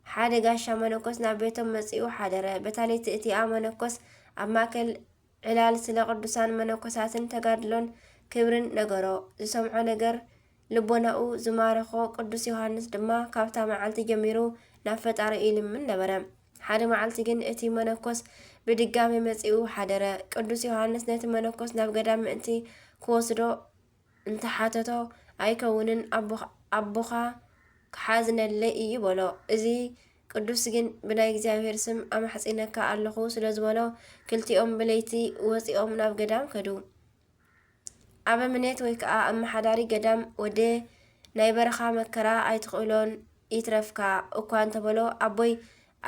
ሓደ ጋሻ መነኮስ ናብ ቤቶም መጺኡ ሓደረ። በታ ለይቲ እቲኣ መነኮስ ኣብ ማእከል ዕላል ስለ ቅዱሳን መነኮሳትን ተጋድሎን ክብርን ነገሮ። ዝሰምዖ ነገር ልቦናኡ ዝማረኾ ቅዱስ ዮሃንስ ድማ ካብታ መዓልቲ ጀሚሩ ናብ ፈጣሪኡ ይልምን ነበረ። ሓደ መዓልቲ ግን እቲ መነኮስ ብድጋሜ መጺኡ ሓደረ። ቅዱስ ዮሃንስ ነቲ መነኮስ ናብ ገዳም ምእንቲ ክወስዶ እንተሓተቶ፣ "ኣይከውንን፣ ኣቦ-፣ ኣቦኻ ክሓዝነለይ እዩ" በሎ። እዚ ቅዱስ ግን "ብናይ እግዚኣብሔር ስም ኣማሕጺነካ ኣለኹ" ስለ ዝበሎ፣ ክልቲኦም ብለይቲ ወጺኦም ናብ ገዳም ከዱ። ኣበምኔት ወይ ከኣ ኣመሓዳሪ ገዳም፣ "ወደ ናይ በረኻ መከራ ኣይትኽእሎን፣ ይትረፍካ" እኳ እንተበሎ፣ ኣቦይ፣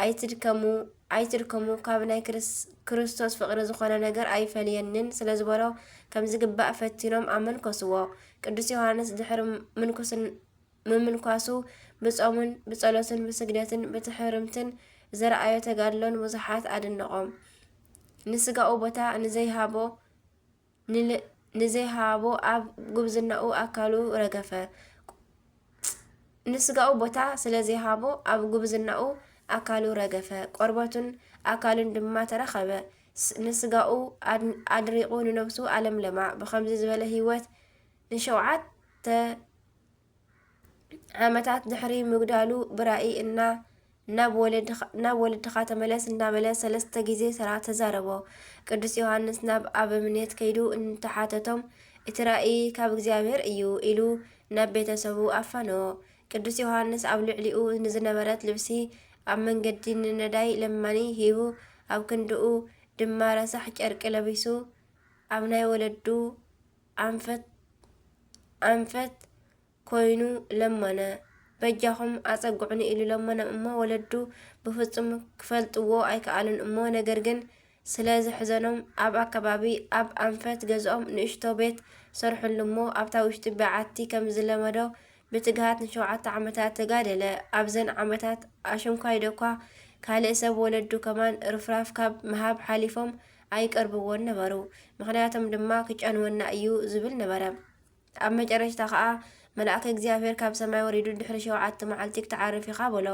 "ኣይትድከሙ፣ ኣይትድከሙ፣ ካብ ናይ ክርስ-፣ ክርስቶስ ፍቕሪ ዝኾነ ነገር ኣይፈልየንን" ስለ ዝበሎ፣ ከም ዝግባእ ፈቲኖም ኣመንኮስዎ። ቅዱስ ዮሃንስ ድሕሪ ምንኩስን-፣ ምምንኳሱ ብጾምን ብጸሎትን ብስግደትን ብትሕርምትን ዘርኣዮ ተጋድሎን ብዙሓት ኣድነቖም። ንስጋኡ ቦታ ንዘይሃቦ ንል-፣ ንዘይሃቦ ኣብ ጉብዝናኡ ኣካሉ ረገፈ። ንስጋኡ ቦታ ስለ ዘይሃቦ ኣብ ጉብዝናኡ ኣካሉ ረገፈ። ቆርበቱን ኣካሉን ድማ ተረኸበ። ስ-፣ ንስጋኡ ኣድ-፣ ኣድሪቑ ንነብሱ ኣለምለማ። ብኸምዚ ዝበለ ህይወት ንሸውዓተ ዓመታት ድሕሪ ምግዳሉ ብራእይ እና ናብ ወለድኻ፣ ናብ ወለድኻ ተመለስ እናበለ ሰለስተ ግዜ ተራ-፣ ተዛረቦ። ቅዱስ ዮሃንስ ናብ ኣበምኔት ከይዱ እንተሓተቶም፣ እቲ ራእይ ካብ እግዚኣብሔር እዩ ኢሉ ናብ ቤተሰቡ ኣፋነዎ። ቅዱስ ዮሃንስ ኣብ ልዕሊኡ ንዝነበረት ልብሲ ኣብ መንገዲ ንነዳይ ለማኒ ሂቡ፣ ኣብ ክንድኡ ድማ ረሳሕ ጨርቂ ለቢሱ፣ ኣብ ናይ ወለዱ ኣንፈት፣ ኣንፈት ኮይኑ ለመነ። በጃኹም ኣጸግዑኒ ኢሉ ለመኖም እሞ፣ ወለዱ ብፍጹም ክፈልጥዎ ኣይከኣሉን እሞ፣ ነገር ግን ስለ ዘሕዘኖም፣ ኣብ ኣከባቢ፣ ኣብ ኣንፈት ገዝኦም ንእሽቶ ቤት ሰርሑሉ እሞ፣ ኣብታ ውሽጢ በዓቲ ከም ዝለመዶ ብትግሃት ንሸውዓተ ዓመታት ተጋደለ። ኣብዘን ዓመታት ኣሽንኳይ ደኳ ካልእ ሰብ ወለዱ ከማን ርፍራፍ ካብ ምሃብ ሓሊፎም ኣይቀርብዎን ነበሩ። ምኽንያቶም ድማ ክጨንወና እዩ ዝብል ነበረ። ኣብ መጨረሽታ ኸኣ መልኣከ እግዚኣብሔር ካብ ሰማይ ወሪዱ፣ ድሕሪ ሸውዓተ መዓልቲ ክትዓርፍ ኢኻ በሎ።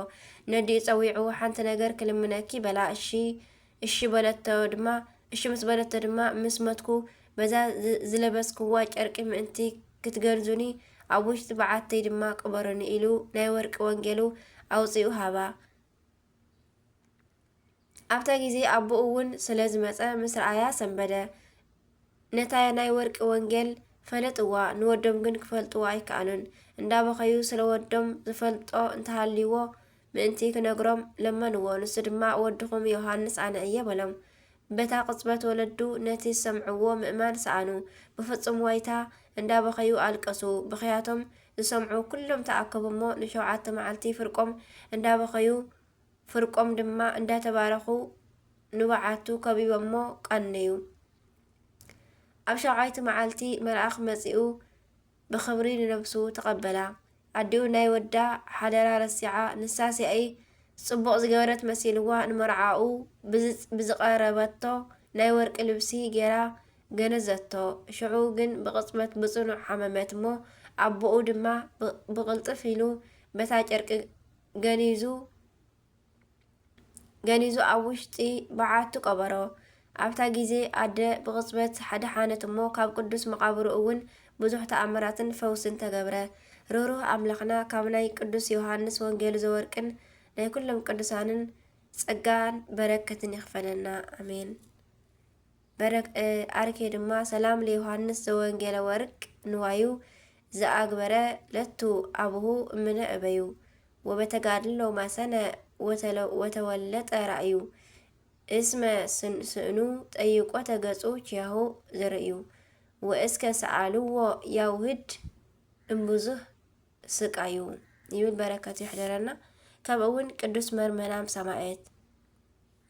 ነዲኡ ጸዊዑ፣ ሓንቲ ነገር ክልምነኪ በላ። እሺ፣ እሺ በለቶ ድማ፣ እሺ ምስ በለቶ ድማ፣ ምስ መትኩ በዛ ዝ-፣ ዝለበስክዋ ጨርቂ ምእንቲ ክትገንዙኒ፣ ኣብ ውሽጢ በዓተይ ድማ ቅበሩኒ ኢሉ ናይ ወርቂ ወንጌሉ ኣውጺኡ ሃባ። ኣብታ ግዜ ኣቦኡ እውን ስለ ዝመጸ ምስ ረኣያ ሰንበደ። ነታ ናይ ወርቂ ወንጌል ፈለጥዋ፣ ንወዶም ግን ክፈልጥዋ ኣይከኣሉን። እንዳበኸዩ ስለ ወዶም ዝፈልጦ እንተሃልይዎ ምእንቲ ክነግሮም ለመንዎ። ንሱ ድማ፣ "ወድኹም ዮሃንስ ኣነ እየ" በሎም። በታ ቅጽበት ወለዱ ነቲ ዝሰምዕዎ ምእማን ሰኣኑ። ብፍጹም ዋይታ እንዳበኸዩ ኣለቀሱ። ብኽያቶም ዝሰምዑ ኩሎም ተኣከቡ እሞ ንሸውዓተ መዓልቲ ፍርቆም እንዳበኸዩ፣ ፍርቆም ድማ እንዳተባረኹ ንበዓቱ ከቢቦሞ ቀነዩ። ኣብ ሸውዓይቲ መዓልቲ መልኣኽ መጺኡ ብኽብሪ ንነብሱ ተቐበላ። ኣዲኡ ናይ ወዳ ሓደራ ረሲዓ፣ ንሳ ሲኣይ ጽቡቕ ዝገበረት መሲልዋ ንመርዓኡ ብዝ-፣ ብዝቐረበቶ ናይ ወርቂ ልብሲ ጌራ ገነዘቶ። ሽዑ ግን ብቕጽበት ብጽኑዕ ሓመመት እሞ፣ ኣቦኡ ድማ ብ-፣ ብቕልጥፍ ኢሉ በታ ጨርቂ ገኒዙ፣ ገኒዙ ኣብ ውሽጢ በዓቱ ቀበሮ። ኣብታ ግዜ ኣደ ብቕጽበት ደሓነት እሞ፣ ካብ ቅዱስ መቓብሩ እውን ብዙሕ ተኣምራትን ፈውስን ተገብረ። ርህሩህ ኣምላኽና ካብ ናይ ቅዱስ ዮሃንስ ወንጌል ዘወርቅን ናይ ኩሎም ቅዱሳንን ጸጋን በረከትን ይኽፈለና። ኣሜን። በረክ-፣ እ፣ ኣርኬ ድማ፣ ሰላም ለዮሃንስ ዘወንጌለ ወርቅ ንዋዩ ዘኣግበረ ለቱ አቡሁ እምነ እበዩ ወበተጋድሎ ማሰነ ወተለ-፣ ወተወለጠ ራእዩ እስመ ስን-፣ ስእኑ ጠይቆተ ገጹ ኪያሁ ዘርእዩ ወእስከ ሰኣልዎ ያውህድ እምብዙህ ስቃዩ ይብል። በረከቱ ይሕደረና። ከምኡ እውን ቅዱስ መርመናም ሰማዕት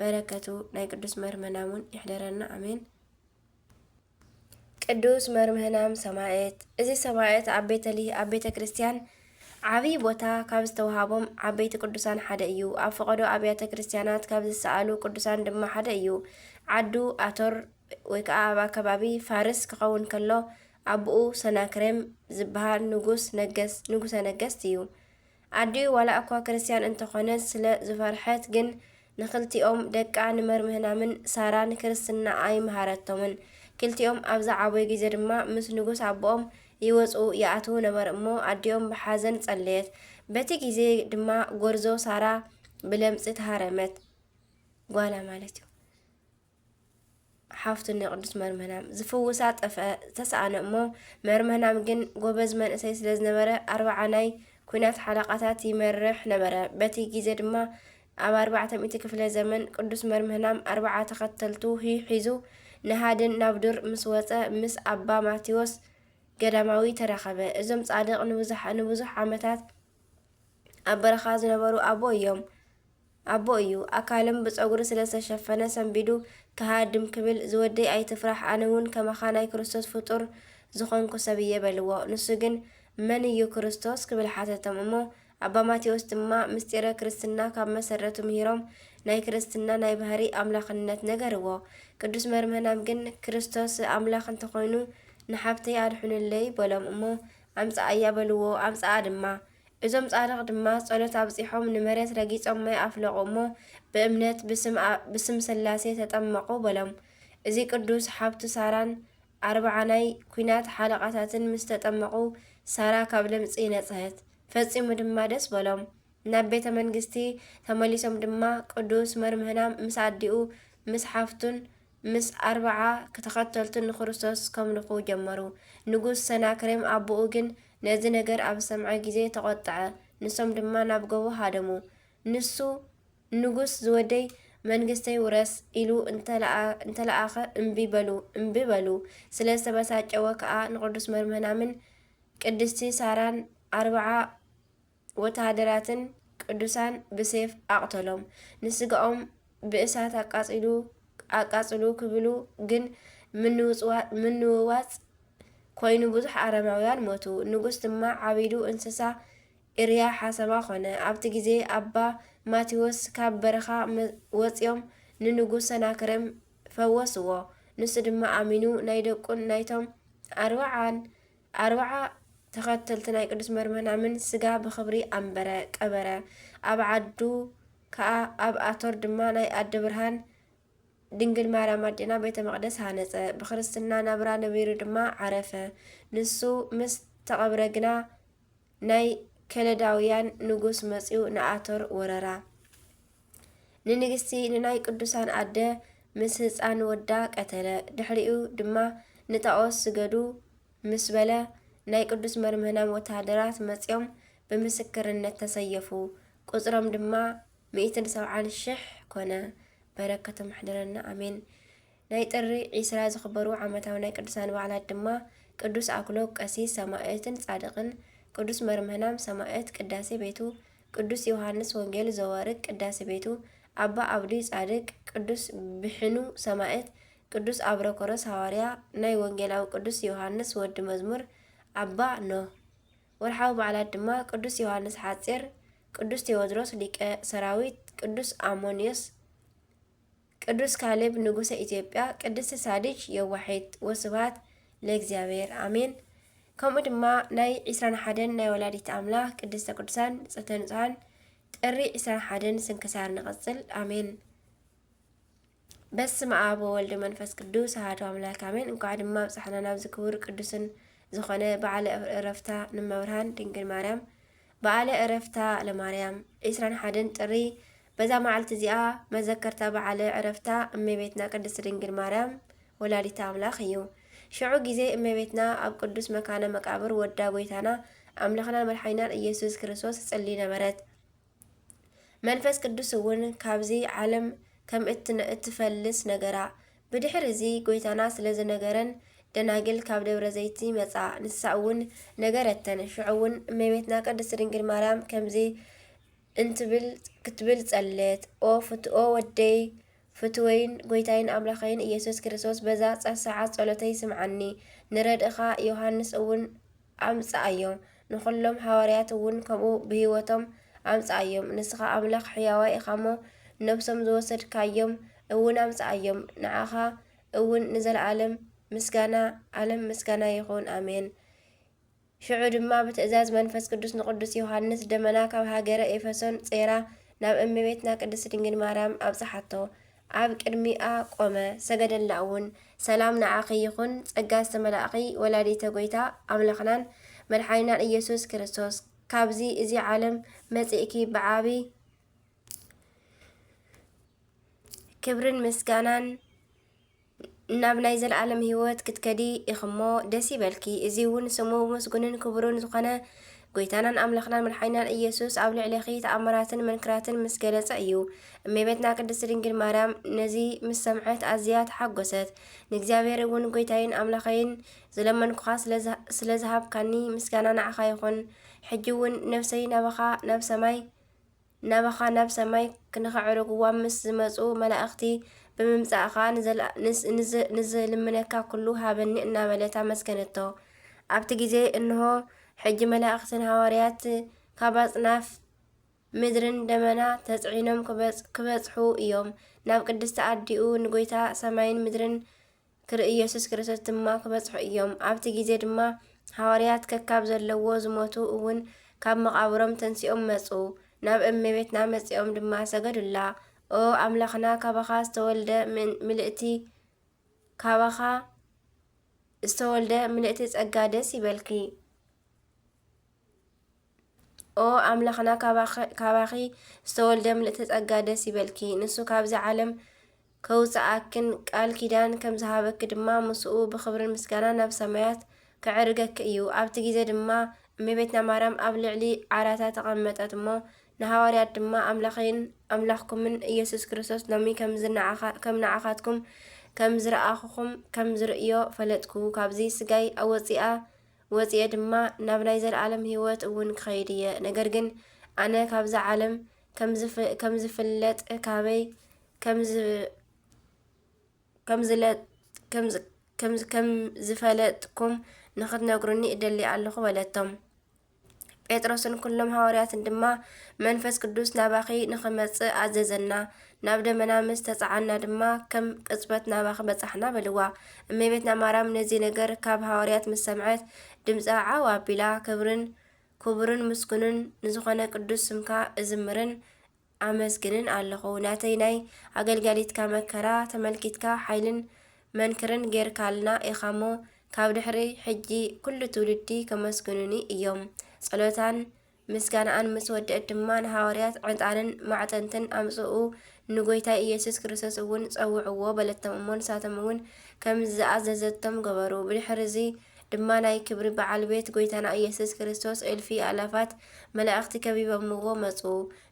በረከቱ ናይ ቅዱስ መርመናም እውን ይሕደረና። ኣሜን። ቅዱስ መርምህናም ሰማዕት። እዚ ሰማዕት ኣብ ቤተልህ-፣ ኣብ ቤተ ክርስቲያን ዓብዪ ቦታ ካብ ዝተውሃቦም ዓበይቲ ቅዱሳን ሓደ እዩ። ኣብ ፈቐዶ ኣብያተ ክርስቲያናት ካብ ዝሰኣሉ ቅዱሳን ድማ ሓደ እዩ። ዓዱ ኣቶር ወይ ከዓ ኣብ ኣከባቢ ፋርስ ክኸውን ከሎ፣ ኣቦኡ ሰናክሬም ዝበሃል ንጉስ ነገስ-፣ ንጉሰ ነገስት እዩ። ኣዲኡ ዋላ እኳ ክርስትያን እንተኾነት፣ ስለ ዝፈርሐት ግን ንኽልቲኦም ደቃ ንመርምህናምን ሳራን ክርስትና ኣይመሃረቶምን። ክልቲኦም ኣብ ዝዓበዩ ግዜ ድማ ምስ ንጉስ ኣቦኦም ይወጽኡ ይኣትዉ ነበር እሞ፣ ኣዲኦም ብሓዘን ጸለየት። በቲ ግዜ ድማ ጎርዞ ሳራ ብለምጺ ተሃረመት። ጓላ ማለት እዩ። ሓፍቱ ንቅዱስ መርምህናም ዝፍውሳ ጠፍአ፣ ተሰኣነ እሞ፣ መርምህናም ግን ጎበዝ መንእሰይ ስለ ዝነበረ፣ ኣርብዓ ናይ ኲናት ሓለቓታት ይመርሕ ነበረ። በቲ ግዜ ድማ ኣብ ኣርባዕተ ሚእቲ ክፍለ ዘመን ቅዱስ መርምህናም ኣርብዓ ተኸተልቱ ሂ-፣ ሒዙ ንሃድን ናብ ዱር ምስ ወጸ፣ ምስ ኣባ ማቴዎስ ገዳማዊ ተራኸበ። እዞም ጻድቕ ንብዙሕ፣ ንብዙሕ ዓመታት ኣብ በረኻ ዝነበሩ ኣቦ እዮም። ኣቦ እዩ። ኣካሎም ብጸጉሪ ስለ ዝተሸፈነ ሰንቢዱ ክሃድም ክብል፣ "ዝወደይ ኣይትፍራሕ፣ ኣነ እውን ከማኻ ናይ ክርስቶስ ፍጡር ዝኾንኩ ሰብ እየ" በልዎ። ንሱ ግን መን እዩ ክርስቶስ ክብል ሓተቶም እሞ ኣባ ማቴዎስ ድማ ምስጢረ ክርስትና ካብ መሰረቱ ምሂሮም ናይ ክርስትና ናይ ባህሪ ኣምላኽነት ነገርዎ። ቅዱስ መርምህናም ግን ክርስቶስ ኣምላኽ እንተኾይኑ ንሓብተይ ኣድሕኑለይ በሎም እሞ ኣምጽኣያ በልዎ። ኣምጽኣ ድማ። እዞም ጻድቕ ድማ ጸሎት ኣብጺሖም ንመሬት ረጊጾም ማይ ኣፍለቑ እሞ ብእምነት ብስም ኣ- ብስም ስላሴ ተጠመቑ በሎም። እዚ ቅዱስ ሓብቱ ሳራን ኣርብዓ ናይ ኲናት ሓለቓታትን ምስ ተጠመቑ ሳራ ካብ ለምጺ ነጽህት። ፈጺሙ ድማ ደስ በሎም። ናብ ቤተ መንግስቲ ተመሊሶም ድማ ቅዱስ መርምህናም ምስ ኣዲኡ ምስ ሓፍቱን ምስ ኣርብዓ ተኸተልቱን ንክርስቶስ ከምልኹ ጀመሩ። ንጉስ ሰናክሬም ኣቦኡ ግን ነዚ ነገር ኣብ ዝሰምዐ ግዜ ተቖጥዐ። ንሶም ድማ ናብ ጎቦ ሃደሙ። ንሱ ንጉስ ዝወደይ መንግስተይ ውረስ ኢሉ እንተለኣ- እንተለኣኸ እምቢ በሉ እምቢ በሉ። ስለ ዝተበሳጨወ ከኣ ንቅዱስ መርምህናምን ቅድስቲ ሳራን ኣርብዓ ወተሃደራትን ቅዱሳን ብሴፍ ኣቕተሎም። ንስጋኦም ብእሳት ኣቃጺሉ ኣቃጽሉ ክብሉ ግን ምንውጽዋ- ምንውዋጽ ኮይኑ ብዙሕ ኣረማውያን ሞቱ። ንጉስ ድማ ዓቢዱ እንስሳ እርያ ሓሰማ ኾነ። ኣብቲ ግዜ ኣባ ማቴዎስ ካብ በረኻ መ- ወጺኦም ንንጉስ ሰናክሬም ፈወስዎ። ንሱ ድማ ኣሚኑ ናይ ደቁን ናይቶም ኣርብዓን ኣርብዓ ተኸተልቲ ናይ ቅዱስ መርምህናምን ስጋ ብኽብሪ ኣንበረ ቀበረ። ኣብ ዓዱ ከኣ ኣብ ኣቶር ድማ ናይ ኣደ ብርሃን ድንግል ማርያም ኣዴና ቤተ መቕደስ ሃነጸ። ብክርስትና ናብራ ነቢሩ ድማ ዓረፈ። ንሱ ምስ ተቐብረ ግና ናይ ከለዳውያን ንጉስ መጺኡ ንኣቶር ወረራ። ንንግስቲ ንናይ ቅዱሳን ኣደ ምስ ህፃን ወዳ ቀተለ። ድሕሪኡ ድማ ንጣኦስ ስገዱ ምስ በለ ናይ ቅዱስ መርምህናም ወተሃደራት መፂኦም ብምስክርነት ተሰየፉ። ቁፅሮም ድማ ሚእትን ሰብዓን ሽሕ ኮነ። በረከቶም ይሕደረና ኣሜን። ናይ ጥሪ ዒስራ ዝኽበሩ ዓመታዊ ናይ ቅዱሳን በዓላት ድማ ቅዱስ ኣክሎግ ቀሲስ ሰማእትን ጻድቕን፣ ቅዱስ መርምህናም ሰማእት ቅዳሴ ቤቱ፣ ቅዱስ ዮሃንስ ወንጌል ዘወርቅ ቅዳሴ ቤቱ፣ ኣባ ኣብዲ ጻድቅ፣ ቅዱስ ብሕኑ ሰማእት፣ ቅዱስ ኣብረኮሮስ ሃዋርያ፣ ናይ ወንጌላዊ ቅዱስ ዮሃንስ ወዲ መዝሙር፣ ኣባ ኖህ። ወርሓዊ በዓላት ድማ ቅዱስ ዮሃንስ ሓጺር፣ ቅዱስ ቴዎድሮስ ሊቀ ሰራዊት፣ ቅዱስ ኣሞንዮስ፣ ቅዱስ ካሌብ ንጉሰ ኢትዮጵያ፣ ቅድስቲ ሳድጅ የዋሒት። ወስብሐት ለእግዚኣብሔር ኣሜን። ከምኡ ድማ ናይ ዒስራን ሓደን ናይ ወላዲት ኣምላኽ ቅድስተ ቅዱሳን ንጽሕተ ንጹሓን ጥሪ ዒስራን ሓደን ስንክሳር ንቐጽል። ኣሜን። በስመ ኣብ ወወልድ መንፈስ ቅዱስ ኣሐዱ ኣምላክ ኣሜን። እንኳዕ ድማ ኣብጻሕና ናብዚ ክቡር ቅዱስን ዝኾነ በዓለ ዕረፍታ ንመብርሃን ድንግል ማርያም። በዓለ ዕረፍታ ለማርያም ዒስራን ሓደን ጥሪ። በዛ መዓልቲ እዚኣ መዘከርታ በዓለ ዕረፍታ እመቤትና ቅድስት ድንግል ማርያም ወላዲተ ኣምላኽ እዩ። ሽዑ ግዜ እመቤትና ኣብ ቅዱስ መካነ መቃብር ወዳ ጎይታና ኣምላኽናን መድሓኒናን ኢየሱስ ክርስቶስ ትጽሊ ነበረት። መንፈስ ቅዱስ እውን ካብዚ ዓለም ከም እትነ- እትፈልስ ነገራ። ብድሕሪ እዚ ጎይታና ስለ ዝነገረን ደናግል ካብ ደብረ ዘይቲ መጻ። ንሳ እውን ነገረተን። ሽዑ እውን እመቤትና ቅድስት ድንግል ማርያም ከምዚ እንትብል ክትብል ጸለት። ኦ ፍትኦ ወደይ ፍትወይን ጎይታይን ኣምላኸይን ኢየሱስ ክርስቶስ በዛ ጸ- ሰዓት ጸሎተይ ስምዓኒ። ንረድእኻ ዮሃንስ እውን ኣምጽኣዮ። ንኹሎም ሃዋርያት እውን ከምኡ ብህይወቶም ኣምጽኣዮም። ንስኻ ኣምላኽ ሕያዋይ ኢኻሞ ነብሶም ዝወሰድካዮም እውን ኣምጽኣዮም። ንዓኻ እውን ንዘለኣለም ምስጋና ዓለም ምስጋና ይኹን። ኣሜን። ሽዑ ድማ ብትእዛዝ መንፈስ ቅዱስ ንቅዱስ ዮሃንስ ደመና ካብ ሃገረ ኤፌሶን ጼራ ናብ እመቤትና ቅድስት ድንግል ማርያም ኣብጽሓቶ። ኣብ ቅድሚኣ ቆመ፣ ሰገደላ እውን። ሰላም ንዓኺ ይኹን፣ ጸጋ ዝተመላእኺ ወላዲተ ጎይታ ኣምላኽናን መድሓኒናን ኢየሱስ ክርስቶስ፣ ካብዚ እዚ ዓለም መጺእኪ ብዓቢ ክብርን ምስጋናን ናብ ናይ ዘለኣለም ህይወት ክትከዲ ኢኽሞ ደስ ይበልኪ። እዚ እውን ስሙ ምስጉንን ክቡርን ዝኾነ ጎይታናን ኣምላኽናን መድሓኒናን ኢየሱስ ኣብ ልዕሌኺ ተኣምራትን መንክራትን ምስ ገለጸ እዩ። እመቤትና ቅድስት ድንግል ማርያም ነዚ ምስ ሰምዐት ኣዝያ ተሓጎሰት። ንእግዚኣብሔር እውን ጎይታይን ኣምላኸይን ዝለመንኩኻ ስለ ዝሃ- ስለ ዝሃብካኒ ምስጋና ንዓኻ ይኹን። ሕጂ እውን ነፍሰይ ናባኻ ናብ ሰማይ ናባኻ ናብ ሰማይ ንኸዕርግዋ ምስ ዝመጹ መላእኽቲ ብምምጻእኻ ንዘል- ንዝ- ንዝ- ንዝልምነካ ኩሉ ሃበኒ እናበለት ኣመስገነቶ። ኣብቲ ግዜ እንሆ ሕጂ መላእኽትን ሃዋርያት ካብ ኣጽናፍ ምድርን ደመና ተጽዒኖም ክበጽ-፣ ክበጽሑ እዮም። ናብ ቅድስቲ ኣዲኡ ንጎይታ ሰማይን ምድርን ክርኢ ኢየሱስ ክርስቶስ ድማ ክበጽሑ እዮም። ኣብቲ ግዜ ድማ ሃዋርያት ከካብ ዘለዎ ዝሞቱ እውን ካብ መቓብሮም ተንሲኦም መጹ። ናብ እመቤትና መጺኦም ድማ ሰገዱላ። ኦ ኣምላኽና፣ ካባኻ ዝተወልደ ምን-፣ ምልእቲ፣ ካባኻ ዝተወልደ ምልእቲ ጸጋ ደስ ይበልኪ። ኦ ኣምላኽና፣ ካባኺ፣ ካባኺ ዝተወልደ ምልእቲ ጸጋ ደስ ይበልኪ። ንሱ ካብዚ ዓለም ከውጽኣክን ቃል ኪዳን ከም ዝሃበኪ ድማ ምስኡ ብኽብርን ምስጋና ናብ ሰማያት ከዕርገኪ እዩ። ኣብቲ ግዜ ድማ እመቤትና ማርያም ኣብ ልዕሊ ዓራታ ተቐመጠት እሞ ንሃዋርያት ድማ ኣምላኸይን ኣምላኽኩምን ኢየሱስ ክርስቶስ ሎሚ ከም ዝነዓኻ-፣ ከም ንዓኻትኩም ከም ዝረኣኹኹም ከም ዝርእዮ ፈለጥኩ። ካብዚ ስጋይ ኣወጺኣ ወጺኤ ድማ ናብ ናይ ዘለኣለም ህይወት እውን ክኸይድ እየ። ነገር ግን ኣነ ካብዛ ዓለም ከም ዝፍ-፣ ከም ዝፍለጥ ካበይ ከም ዝ-፣ ከም ዝለ-፣ ከም ዝ-፣ ከም ዝ-፣ ከም ዝፈለጥኩም ንኽትነግሩኒ እደሊ ኣለኹ በለቶም። ጴጥሮስን ኩሎም ሃዋርያትን ድማ መንፈስ ቅዱስ ናባኺ ንኽመጽእ ኣዘዘና፣ ናብ ደመና ምስ ተጻዓና ድማ ከም ቅጽበት ናባኺ በጻሕና በልዋ። እመቤትና ማርያም ነዚ ነገር ካብ ሃዋርያት ምስ ሰምዐት ድምጻ ዓው ኣቢላ፣ ክብርን ክቡርን ምስጉንን ንዝኾነ ቅዱስ ስምካ እዝምርን ኣመስግንን ኣለኹ። ናተይ ናይ ኣገልጋሊትካ መከራ ተመልኪትካ ሓይልን መንክርን ጌርካልና ኢኻሞ፣ ካብ ድሕሪ ሕጂ ኩሉ ትውልዲ ከመስግኑኒ እዮም። ጸሎታን ምስጋናኣን ምስ ወደአት ድማ ንሃዋርያት ዕጣንን ማዕጠንትን ኣምጽኡ፣ ንጎይታ ኢየሱስ ክርስቶስ እውን ጸውዕዎ በለቶም እሞ፣ ንሳቶም እውን ከም ዝኣዘዘቶም ገበሩ። ብድሕርዚ ድማ ናይ ክብሪ በዓል ቤት ጎይታና ኢየሱስ ክርስቶስ እልፊ ኣእላፋት መላእኽቲ ከቢቦምዎ መጹ።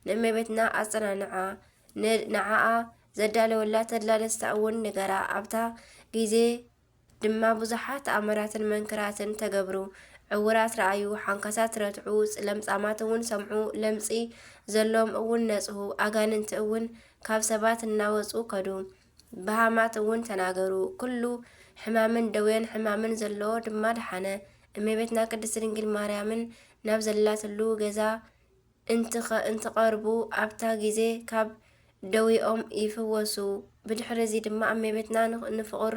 ንእመቤትና ኣጸናንዓ፣ ን-፣ ንዓኣ ዘዳለወላ ተድላ ደስታ እውን ንገራ። ኣብታ ግዜ ድማ ብዙሓት ተኣምራትን መንክራትን ተገብሩ። ዕውራት ረኣዩ፣ ሓንካሳት ረትዑ፣ ለምጻማት እውን ሰምዑ፣ ለምጺ ዘለዎም እውን ነጽሁ፣ ኣጋንንቲ እውን ካብ ሰባት እናወጹ ከዱ። በሃማት እውን ተናገሩ። ኩሉ ሕማምን ደዌን ሕማምን ዘለዎ ድማ ደሓነ። እመቤትና ቅድስት ድንግል ማርያምን ናብ ዘላትሉ ገዛ እንትኸ-፣ እንትቐርቡ ኣብታ ግዜ ካብ ደዌኦም ይፍወሱ። ብድሕሪ እዚ ድማ እመቤትና ን-፣ ንፍቑር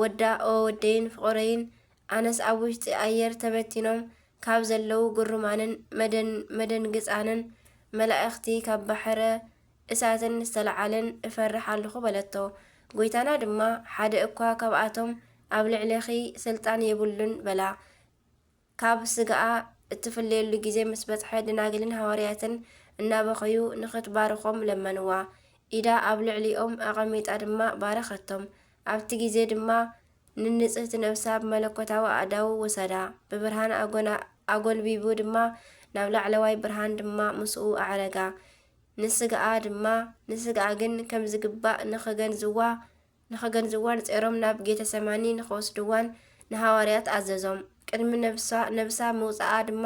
ወዳ፣ "ኦ ወደይን ፍቑረይን፣ ኣነስ ኣብ ውሽጢ ኣየር ተበቲኖም ካብ ዘለዉ ግሩማንን መደን-፣ መደንግጻንን መላእኽቲ ካብ ባሕረ እሳትን ዝተለዓለን እፈርሕ ኣለኹ" በለቶ። ጎይታና ድማ፣ "ሓደ እኳ ካብኣቶም ኣብ ልዕሌኺ ስልጣን የብሉን" በላ። ካብ ስጋኣ እትፍለየሉ ግዜ ምስ በጽሐ፣ ደናግልን ሃዋርያትን እናበኸዩ ንኽትባርኾም ለመንዋ። ኢዳ ኣብ ልዕሊኦም ኣቐሚጣ ድማ ባረኸቶም። ኣብቲ ግዜ ድማ ንንጽህቲ ነፍሳ ብመለኮታዊ ኣእዳዉ ወሰዳ። ብብርሃን ኣጎና-፣ ኣጎልቢቡ ድማ ናብ ላዕለዋይ ብርሃን ድማ ምስኡ ኣዕረጋ። ንስጋኣ ድማ፣ ንስጋኣ ግን ከም ዝግባእ ንኽገንዝዋ፣ ንኽገንዝዋን ጼሮም ናብ ጌተሰማኒ ንኽወስድዋን ንሃዋርያት ኣዘዞም። ቅድሚ ነብሳ፣ ነብሳ ምውጻኣ ድማ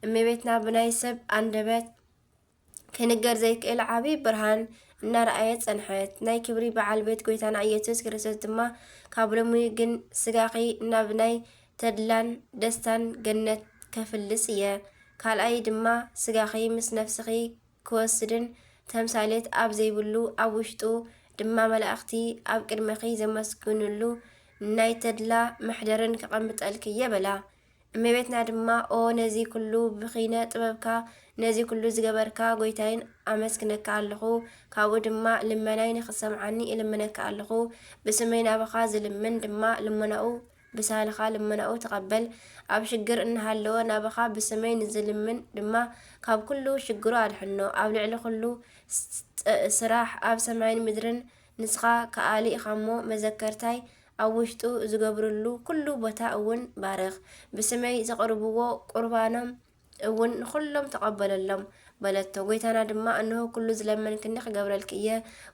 እመቤትና ብናይ ሰብ ኣንደበት ክንገር ዘይክእል ዓቢ ብርሃን እናረኣየት ጸንሐት። ናይ ክብሪ በዓል ቤት ጎይታና ኢየሱስ ክርስቶስ ድማ፣ "ካብ ሎሚ ግን ስጋኺ ናብ ናይ ተድላን ደስታን ገነት ከፍልስ እየ። ካልኣይ ድማ ስጋኺ ምስ ነፍስኺ ክወስድን ተምሳሌት ኣብ ዘይብሉ፣ ኣብ ውሽጡ ድማ መላእኽቲ ኣብ ቅድመኺ ዘመስግንሉ ናይ ተድላ መሕደርን ከቐምጠልኪ እየ" በላ። እመቤትና ድማ፣ "ኦ ነዚ ኩሉ ብኺነ ጥበብካ ነዚ ኩሉ ዝገበርካ ጎይታይን ኣመስግነካ ኣለኹ። ካብኡ ድማ ልመናይ ንኽትሰምዓኒ እልምነካ ኣለኹ። ብስመይ ናባኻ ዝልምን ድማ ልመናኡ ብሳህልኻ ልመናኡ ተቐበል። ኣብ ሽግር እናሃለወ ናባኻ ብስመይ ንዝልምን ድማ ካብ ኩሉ ሽግሩ ኣድሕኖ። ኣብ ልዕሊ ኩሉ ስ-፣ ስራሕ ኣብ ሰማይን ምድርን ንስኻ ከኣሊ ኢኻሞ፣ መዘከርታይ ኣብ ውሽጡ ዝገብርሉ ኩሉ ቦታ እውን ባርኽ። ብስመይ ዘቕርብዎ ቁርባኖም እውን ንኹሎም ተቐበለሎም" በለቶ። ጎይታና ድማ፣ "እንሆ ኩሉ ዝለመንክኒ ክገብረልኪ እየ።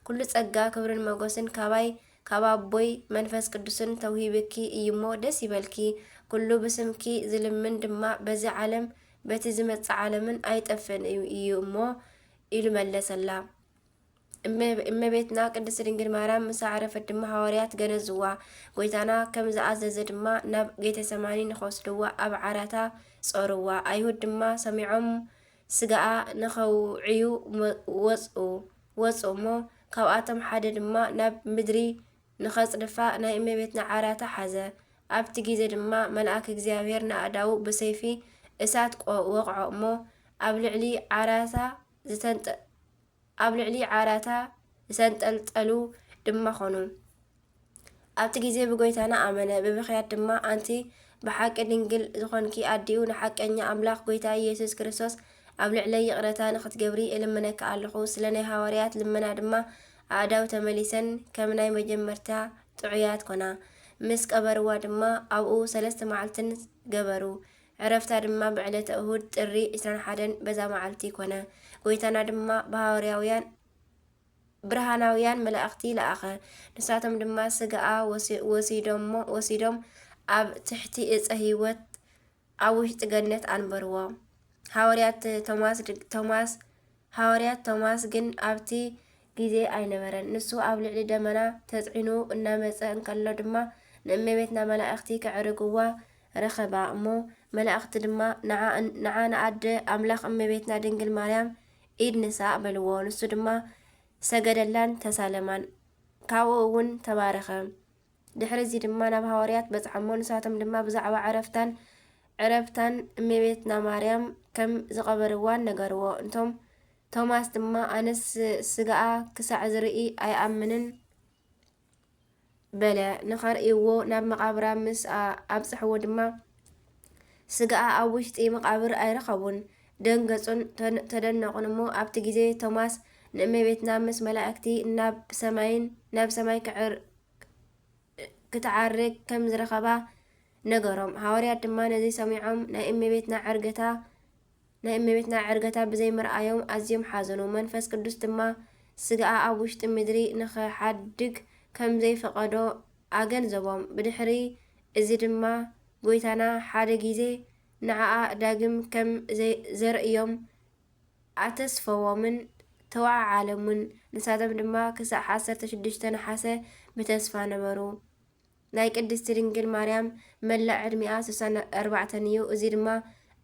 ኩሉ ጸጋ፣ ክብርን መጎስን ካባይ፣ ካብ ኣቦይ መንፈስ ቅዱስን ተውሂብኪ እዩሞ ደስ ይበልኪ። ኩሉ ብስምኪ ዝልምን ድማ በዚ ዓለም በቲ ዝመጽእ ዓለምን ኣይጠፍእን እዩ፣ እዩ እሞ" ኢሉ መለሰላ። እመ-፣ እመቤትና ቅድስት ድንግል ማርያም ምስ ኣዕረፈት ድማ ሃዋርያት ገነዝዋ። ጎይታና ከም ዝኣዘዘ ድማ ናብ ጌተሰማኒ ንኸወስድዋ ኣብ ዓራታ ጾርዋ። ኣይሁድ ድማ ሰሚዖም ስጋኣ ንኸውዕዩ መ-፣ ወጽኡ፣ ወጹ እሞ ካብኣቶም ሓደ ድማ ናብ ምድሪ ንኸጽድፋ ናይ እመቤትና ዓራታ ሓዘ። ኣብቲ ግዜ ድማ መልኣክ እግዚኣብሔር ንኣእዳዉ ብሰይፊ እሳት ቆ-፣ ወቕዖ እሞ ኣብ ልዕሊ ዓራታ ዝተንጠ-፣ ኣብ ልዕሊ ዓራታ ዝተንጠልጠሉ ድማ ኾኑ። ኣብቲ ግዜ ብጎይታና ኣመነ። ብብኽያት ድማ፣ ኣንቲ ብሓቂ ድንግል ዝኾንኪ ኣዲኡ፣ ንሓቀኛ ኣምላኽ ጎይታ ኢየሱስ ክርስቶስ ኣብ ልዕለይ ይቕረታ ንኽትገብሪ እልምነኪ ኣለኹ። ስለ ናይ ሃዋርያት ልመና ድማ ኣእዳው ተመሊሰን ከም ናይ መጀመርታ ጥዑያት ኮና። ምስ ቀበርዋ ድማ ኣብኡ ሰለስተ መዓልትን ገበሩ። ዕረፍታ ድማ ብዕለተ እሁድ ጥሪ ዕስራን ሓደን በዛ መዓልቲ ኮነ። ጎይታና ድማ ብሃዋርያውያን፣ ብርሃናውያን መላእኽቲ ለኣኸ። ንሳቶም ድማ ስጋኣ ወሲ-፣ ወሲዶሞ-፣ ወሲዶም ኣብ ትሕቲ እፀ ህይወት ኣብ ውሽጢ ገነት ኣንበርዎ። ሃዋርያት ቶማስ ድ-፣ ቶማስ፣ ሃዋርያት ቶማስ ግን ኣብቲ ግዜ ኣይነበረን። ንሱ ኣብ ልዕሊ ደመና ተጽዒኑ እናመጸ እንከሎ ድማ ንእመቤትና መላእኽቲ ከዕርግዋ ረኸባ። እሞ መላእኽቲ ድማ፣ "ንዓ፣ ንዓ ንኣደ ኣምላኽ እመቤትና ድንግል ማርያም ኢድ ንሳእ" በልዎ። ንሱ ድማ ሰገደላን ተሳለማን። ካብኡ እውን ተባረኸ። ድሕሪ እዚ ድማ ናብ ሃዋርያት በጽሖሞ። ንሳቶም ድማ ብዛዕባ ዕረፍታን፣ ዕረፍታን እመቤትና ማርያም ከም ዝቐበርዋን ነገርዎ። እንቶም ቶማስ ድማ፣ "ኣነስ ስጋኣ ክሳዕ ዝርኢ ኣይኣምንን" በለ። ንኸርእይዎ ናብ መቓብራ ምስ ኣ-፣ ኣብጽሕዎ ድማ፣ ስጋኣ ኣብ ውሽጢ መቓብር ኣይረኸቡን። ደንገጹን ተን-፣ ተደነቑን እሞ፣ ኣብቲ ግዜ ቶማስ ንእመቤትና ምስ መላእክቲ ናብ ሰማይን፣ ናብ ሰማይ ክዕር-፣ ክትዓርግ ከም ዝረኸባ ነገሮም። ሃዋርያት ድማ ነዚ ሰሚዖም ናይ እመቤትና ዕርገታ፣ ናይ እመቤትና ዕርገታ ብዘይ ምርኣዮም ኣዝዮም ሓዘኑ። መንፈስ ቅዱስ ድማ ስጋኣ ኣብ ውሽጢ ምድሪ ንኽሓድግ ከም ዘይፈቐዶ ኣገንዘቦም። ብድሕሪ እዚ ድማ ጎይታና ሓደ ግዜ ንዓኣ ዳግም ከም ዘይ-፣ ዘርእዮም ኣተስፈዎምን ተወዓዓለሙን። ንሳቶም ድማ ክሳዕ ዓሰርተ ሽዱሽተ ነሓሰ ብተስፋ ነበሩ። ናይ ቅድስቲ ድንግል ማርያም መላእ ዕድሚኣ ስሳን ኣርባዕተን እዩ። እዚ ድማ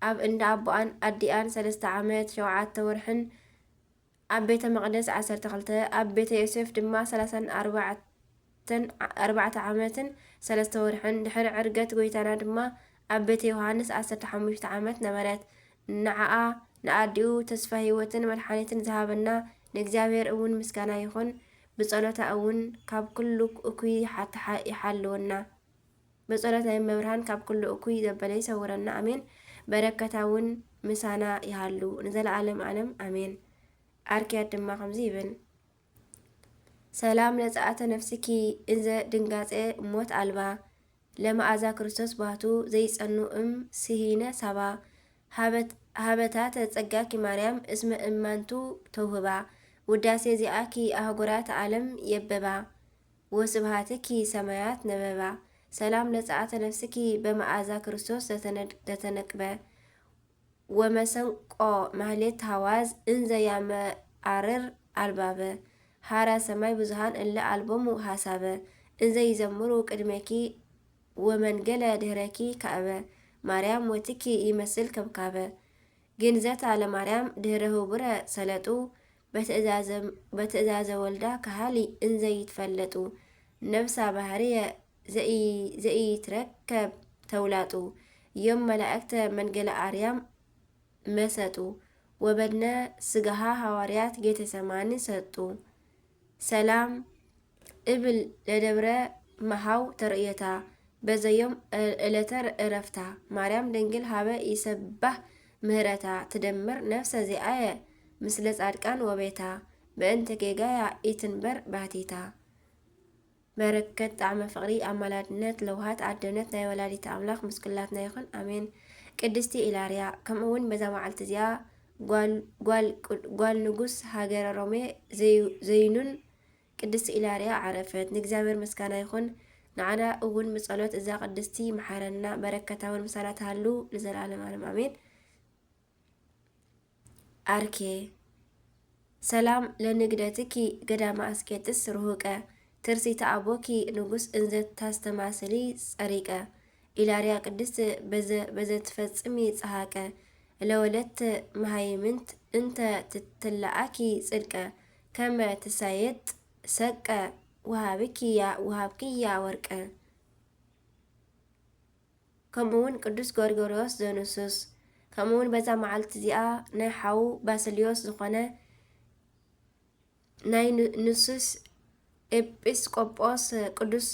ኣብ እንዳ ኣቦኣን ኣዲኣን ሰለስተ ዓመት ሸውዓተ ወርሕን፣ ኣብ ቤተ መቕደስ ዓሰርተ ክልተ፣ ኣብ ቤተ ዮሴፍ ድማ ሰላሳን ኣርባዕተን፣ ኣርባዕተ ዓመትን ሰለስተ ወርሕን። ድሕሪ ዕርገት ጎይታና ድማ ኣብ ቤተ ዮሃንስ ዓሰርተ ሓሙሽተ ዓመት ነበረት። ንዓኣ ንኣዲኡ ተስፋ ህይወትን መድሓኒትን ዝሃበና ንእግዚኣብሔር እውን ምስጋና ይኹን። ብጸሎታ እውን ካብ ኩሉ እኩይ ይሓ-፣ ይሓልወና። ብጸሎት ናይ መብርሃን ካብ ኩሉ እኩይ ዘበለ ይሰውረና። ኣሜን። በረከታ እውን ምሳና ይሃሉ ንዘለዓለም ዓለም። ኣሜን። ኣርክያት ድማ ከምዚ ይብል። ሰላም ለጸኣተ ነፍስኪ እንዘ ድንጋጼ ሞት ኣልባ፣ ለመኣዛ ክርስቶስ ባቱ ዘይጸኑ እም ስሂነ ሳባ፣ ሃበት-፣ ሃበታተ ጸጋኪ ማርያም እስመ እማንቱ ተውህባ፣ ውዳሴ ዚኣኪ ኣህጉራት ዓለም የበባ፣ ወስብሃትኪ ሰማያት ነበባ፣ ሰላም ለጸኣተ ነፍስኪ በመኣዛ ክርስቶስ ዘተነድ-፣ ዘተነቅበ፣ ወመሰንቆ ማህሌት ሃዋዝ እንዘ ያመዓርር ኣልባበ፣ ሃራ ሰማይ ብዙሃን እለ ኣልቦሙ ሃሳበ፣ እንዘ ይዘምሩ ቅድሜኪ ወመንገለ ድህረኪ ካእበ፣ ማርያም ሞትኪ ይመስል ከብካበ። ግንዘታ ለማርያም ድህረ ህቡረ ሰለጡ፣ በትእዛዘ-፣ በትእዛዘ ወልዳ ከሃሊ እንዘ ይትፈለጡ፣ ነብሳ ባህርየ ዘኢ-፣ ዘኢትረከብ ተውላጡ፣ ዮም መላእክተ መንገለ ኣርያም መሰጡ፣ ወበድነ ስጋሃ ሃዋርያት ጌተሰማኒ ሰጡ። ሰላም እብል ለደብረ መሃው ተርእየታ፣ በዘዮም እ-፣ እለተ እረፍታ፣ ማርያም ድንግል ሃበ ይሰባህ ምህረታ፣ ትደምር ነፍሰ ዚኣየ ምስለ ጻድቃን ወቤታ፣ በእንተ ጌጋያ ኢትንበር ባቲታ። በረከት ጣዕመ ፍቕሪ ኣማላድነት ለውሃት ኣደነት ናይ ወላዲተ ኣምላኽ ምስ ኩላትና ይኹን፣ ኣሜን። ቅድስቲ ኢላርያ፣ ከምኡ እውን በዛ መዓልቲ እዚኣ ጓል፣ ጓል፣ ጓል ንጉስ ሃገረ ሮሜ ዘዩ-፣ ዘይኑን ቅድስቲ ኢላርያ ዓረፈት። ንእግዚኣብሔር ምስጋና ይኹን። ንዓና እውን ብጸሎት እዛ ቅድስቲ ይምሓረና፣ በረከታ እውን ምሳና ትሃሉ ንዘለዓለም ዓለም፣ ኣሜን። ኣርኬ፣ ሰላም ለንግደትኪ ገዳመ ኣስቄጥስ ርሁቀ፣ ትርሲተ ኣቦኪ ንጉስ እንዘ ታስተማስሊ ጸሪቀ፣ ኢላርያ ቅድስት በዘ-፣ በዘትፈጽሚ ጸሃቀ፣ ለወለተ መሃይምንት እንተ ትትለኣኪ ጽድቀ፣ ከመ ትሳየጥ ሰቀ፣ ወሃብኪያ-፣ ወሃብኪያ ወርቀ። ከምኡ እውን ቅዱስ ጎርጎርዮስ ዘኑስስ፣ ከምኡ እውን በዛ መዓልቲ እዚኣ ናይ ሓዉ ባስልዮስ ዝኾነ ናይ ኑ-፣ ኑስስ ኤጲስቆጶስ ቅዱስ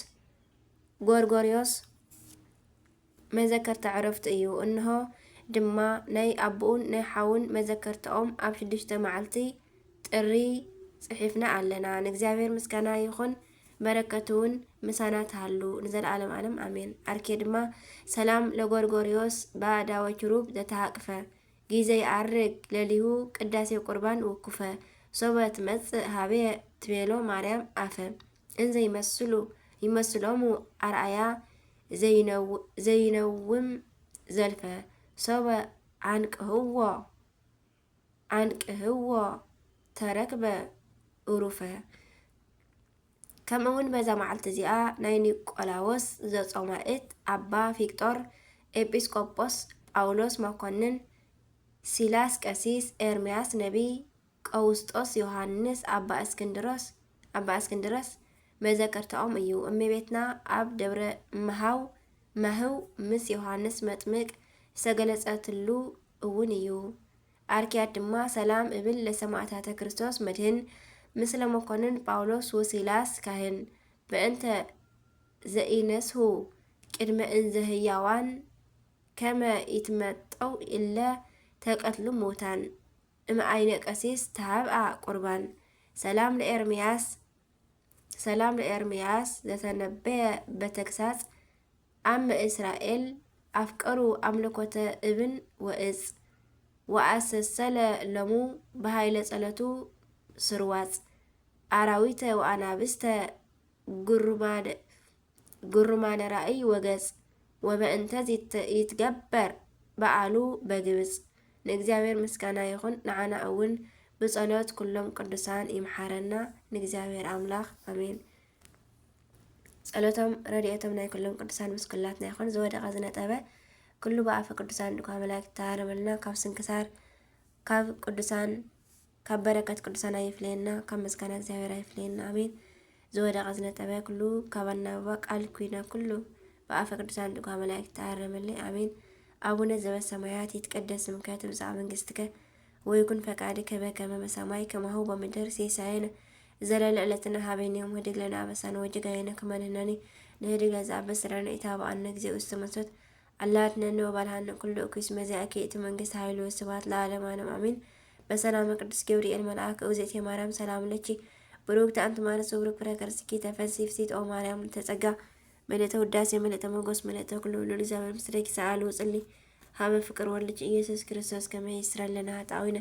ጎርጎርዮስ መዘከርታ ዕረፍቱ እዩ። እንሆ ድማ ናይ ኣቦኡን ናይ ሓውን መዘከርታኦም ኣብ ሽዱሽተ መዓልቲ ጥሪ ጽሒፍና ኣለና። ንእግዚኣብሔር ምስጋና ይኹን፣ በረከቱ እውን ምሳና ትሃሉ ንዘለዓለም ዓለም ኣሜን። ኣርኬ ድማ ሰላም ለጎርጎርዮስ በኣእዳወ ኪሩብ ዘተሃቅፈ፣ ጊዜ ይኣርግ ለሊሁ ቅዳሴ ቁርባን ውኩፈ፣ ሶበ ትመጽእ ሃቤ ትቤሎ ማርያም ኣፈ። እንዘ ይመስሉ፣ ይመስሎሙ ኣርኣያ ዘይነው-፣ ዘይነውም ዘልፈ፣ ሶበ ኣንቅህዎ፣ ኣንቅህዎ ተረክበ እሩፈ። ከምኡ እውን በዛ መዓልቲ እዚኣ ናይ ኒቆላዎስ ዘጾማእት፣ ኣባ ፊቅጦር ኤጲስቆጶስ፣ ጳውሎስ መኮንን፣ ሲላስ ቀሲስ፣ ኤርምያስ ነቢይ፣ ቀውስጦስ ዮሃንስ፣ ኣባ እስክንድሮስ፣ ኣባ እስክንድሮስ መዘከርታኦም እዩ። እመቤትና ኣብ ደብረ መሃው፣ መህው ምስ ዮሃንስ መጥምቅ ዝተገለጸትሉ እውን እዩ። ኣርኪያት ድማ ሰላም እብል ለሰማዕታተ ክርስቶስ መድህን፣ ምስለ መኮንን ጳውሎስ ወሲላስ ካህን፣ በእንተ ዘኢነስሁ ቅድመ እንዘ ህያዋን፣ ከመ ኢትመጠው እለ ተቀትሉ ሙታን፣ እምኣይነ ቀሲስ ተሃብኣ ቁርባን። ሰላም ለኤርምያስ፣ ሰላም ለኤርምያስ ዘተነበየ በተግሳጽ፣ ኣመ እስራኤል ኣፍቀሩ ኣምልኮተ እብን ወእጽ፣ ወኣሰሰለ ሎሙ ብሃይለ ጸሎቱ ስርዋጽ፣ ኣራዊተ ወኣናብስተ ግሩማደ፣ ግሩማደ ራእይ ወገጽ፣ ወበእንተ ዚት-፣ ይትገበር በዓሉ በግብጽ። ንእግዚኣብሔር ምስጋና ይኹን፣ ንዓና እውን ብጸሎት ኩሎም ቅዱሳን ይምሓረና ንእግዚኣብሔር ኣምላኽ። ኣሜን። ጸሎቶም ረድኤቶም ናይ ኩሎም ቅዱሳን ምስ ኩላትና ይኹን። ዝወደቐ ዝነጠበ ኩሉ ብኣፈ ቅዱሳን ድኳ መላእክት ተሃረመልና። ካብ ስንክሳር፣ ካብ ቅዱሳን፣ ካብ በረከት ቅዱሳን ኣይፍለየና፣ ካብ ምስጋና እግዚኣብሔር ኣይፍለየና። ኣሜን። ዝወደቐ ዝነጠበ ኩሉ ካብ ኣናብባ ቃል ኩይና ኩሉ ብኣፈ ቅዱሳን ድኳ መላእክት ተሃረመለይ። ኣሜን። ኣቡነ ዘበሰማያት ይትቀደስ ስምከ ትምጻእ መንግስትከ ወይኩን ፈቃድከ በከመ በሰማይ ከማሁ በምድር። ሲሳየነ ዘለለ ዕለትነ ሀበነ ዮም፣ ህድግ ለነ አበሳነ ወጌጋየነ ከመ ንሕነኒ ንህድግ ለዘአበሰ ለነ፣ ኢታብአነ እግዚኦ ውስተ መንሱት፣ አላ አድነነ ወባልሐነ ኩሉ እኩይ፣ እስመ ዚአኪ ይእቲ መንግስት ኃይል ወስብሐት ለዓለመ ዓለም አሜን። በሰላመ ቅዱስ ገብርኤል መልአክ፣ እግዝእትየ ማርያም ሰላም ለኪ፣ ብሩክት አንቲ እም አራቱ፣ ብሩክ ፍሬ ከርሥኪ ተፈሲ ፍሲት ኦ ማርያም ተጸጋ፣ ምልእተ ውዳሴ፣ ምልእተ ሞገስ፣ ምልእተ ኩሉ፣ ልዑል እግዚኣብሔር ምስሌኪ፣ ሰአሊ ወጽሊ ሀበ ፍቅር ወልድኪ ኢየሱስ ክርስቶስ ከመ ይስረን ለነ ኃጣውኢነ።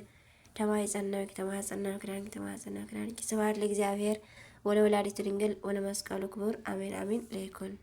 ተማይጸናዊክ፣ ተማጸናዊክ ዳንኪ፣ ተማጸናዊክ ዳንኪ። ስብሐት ለእግዚአብሔር ወለወላዲቱ ድንግል ወለመስቀሉ ክቡር። አሜን፣ አሜን። ለይኩን።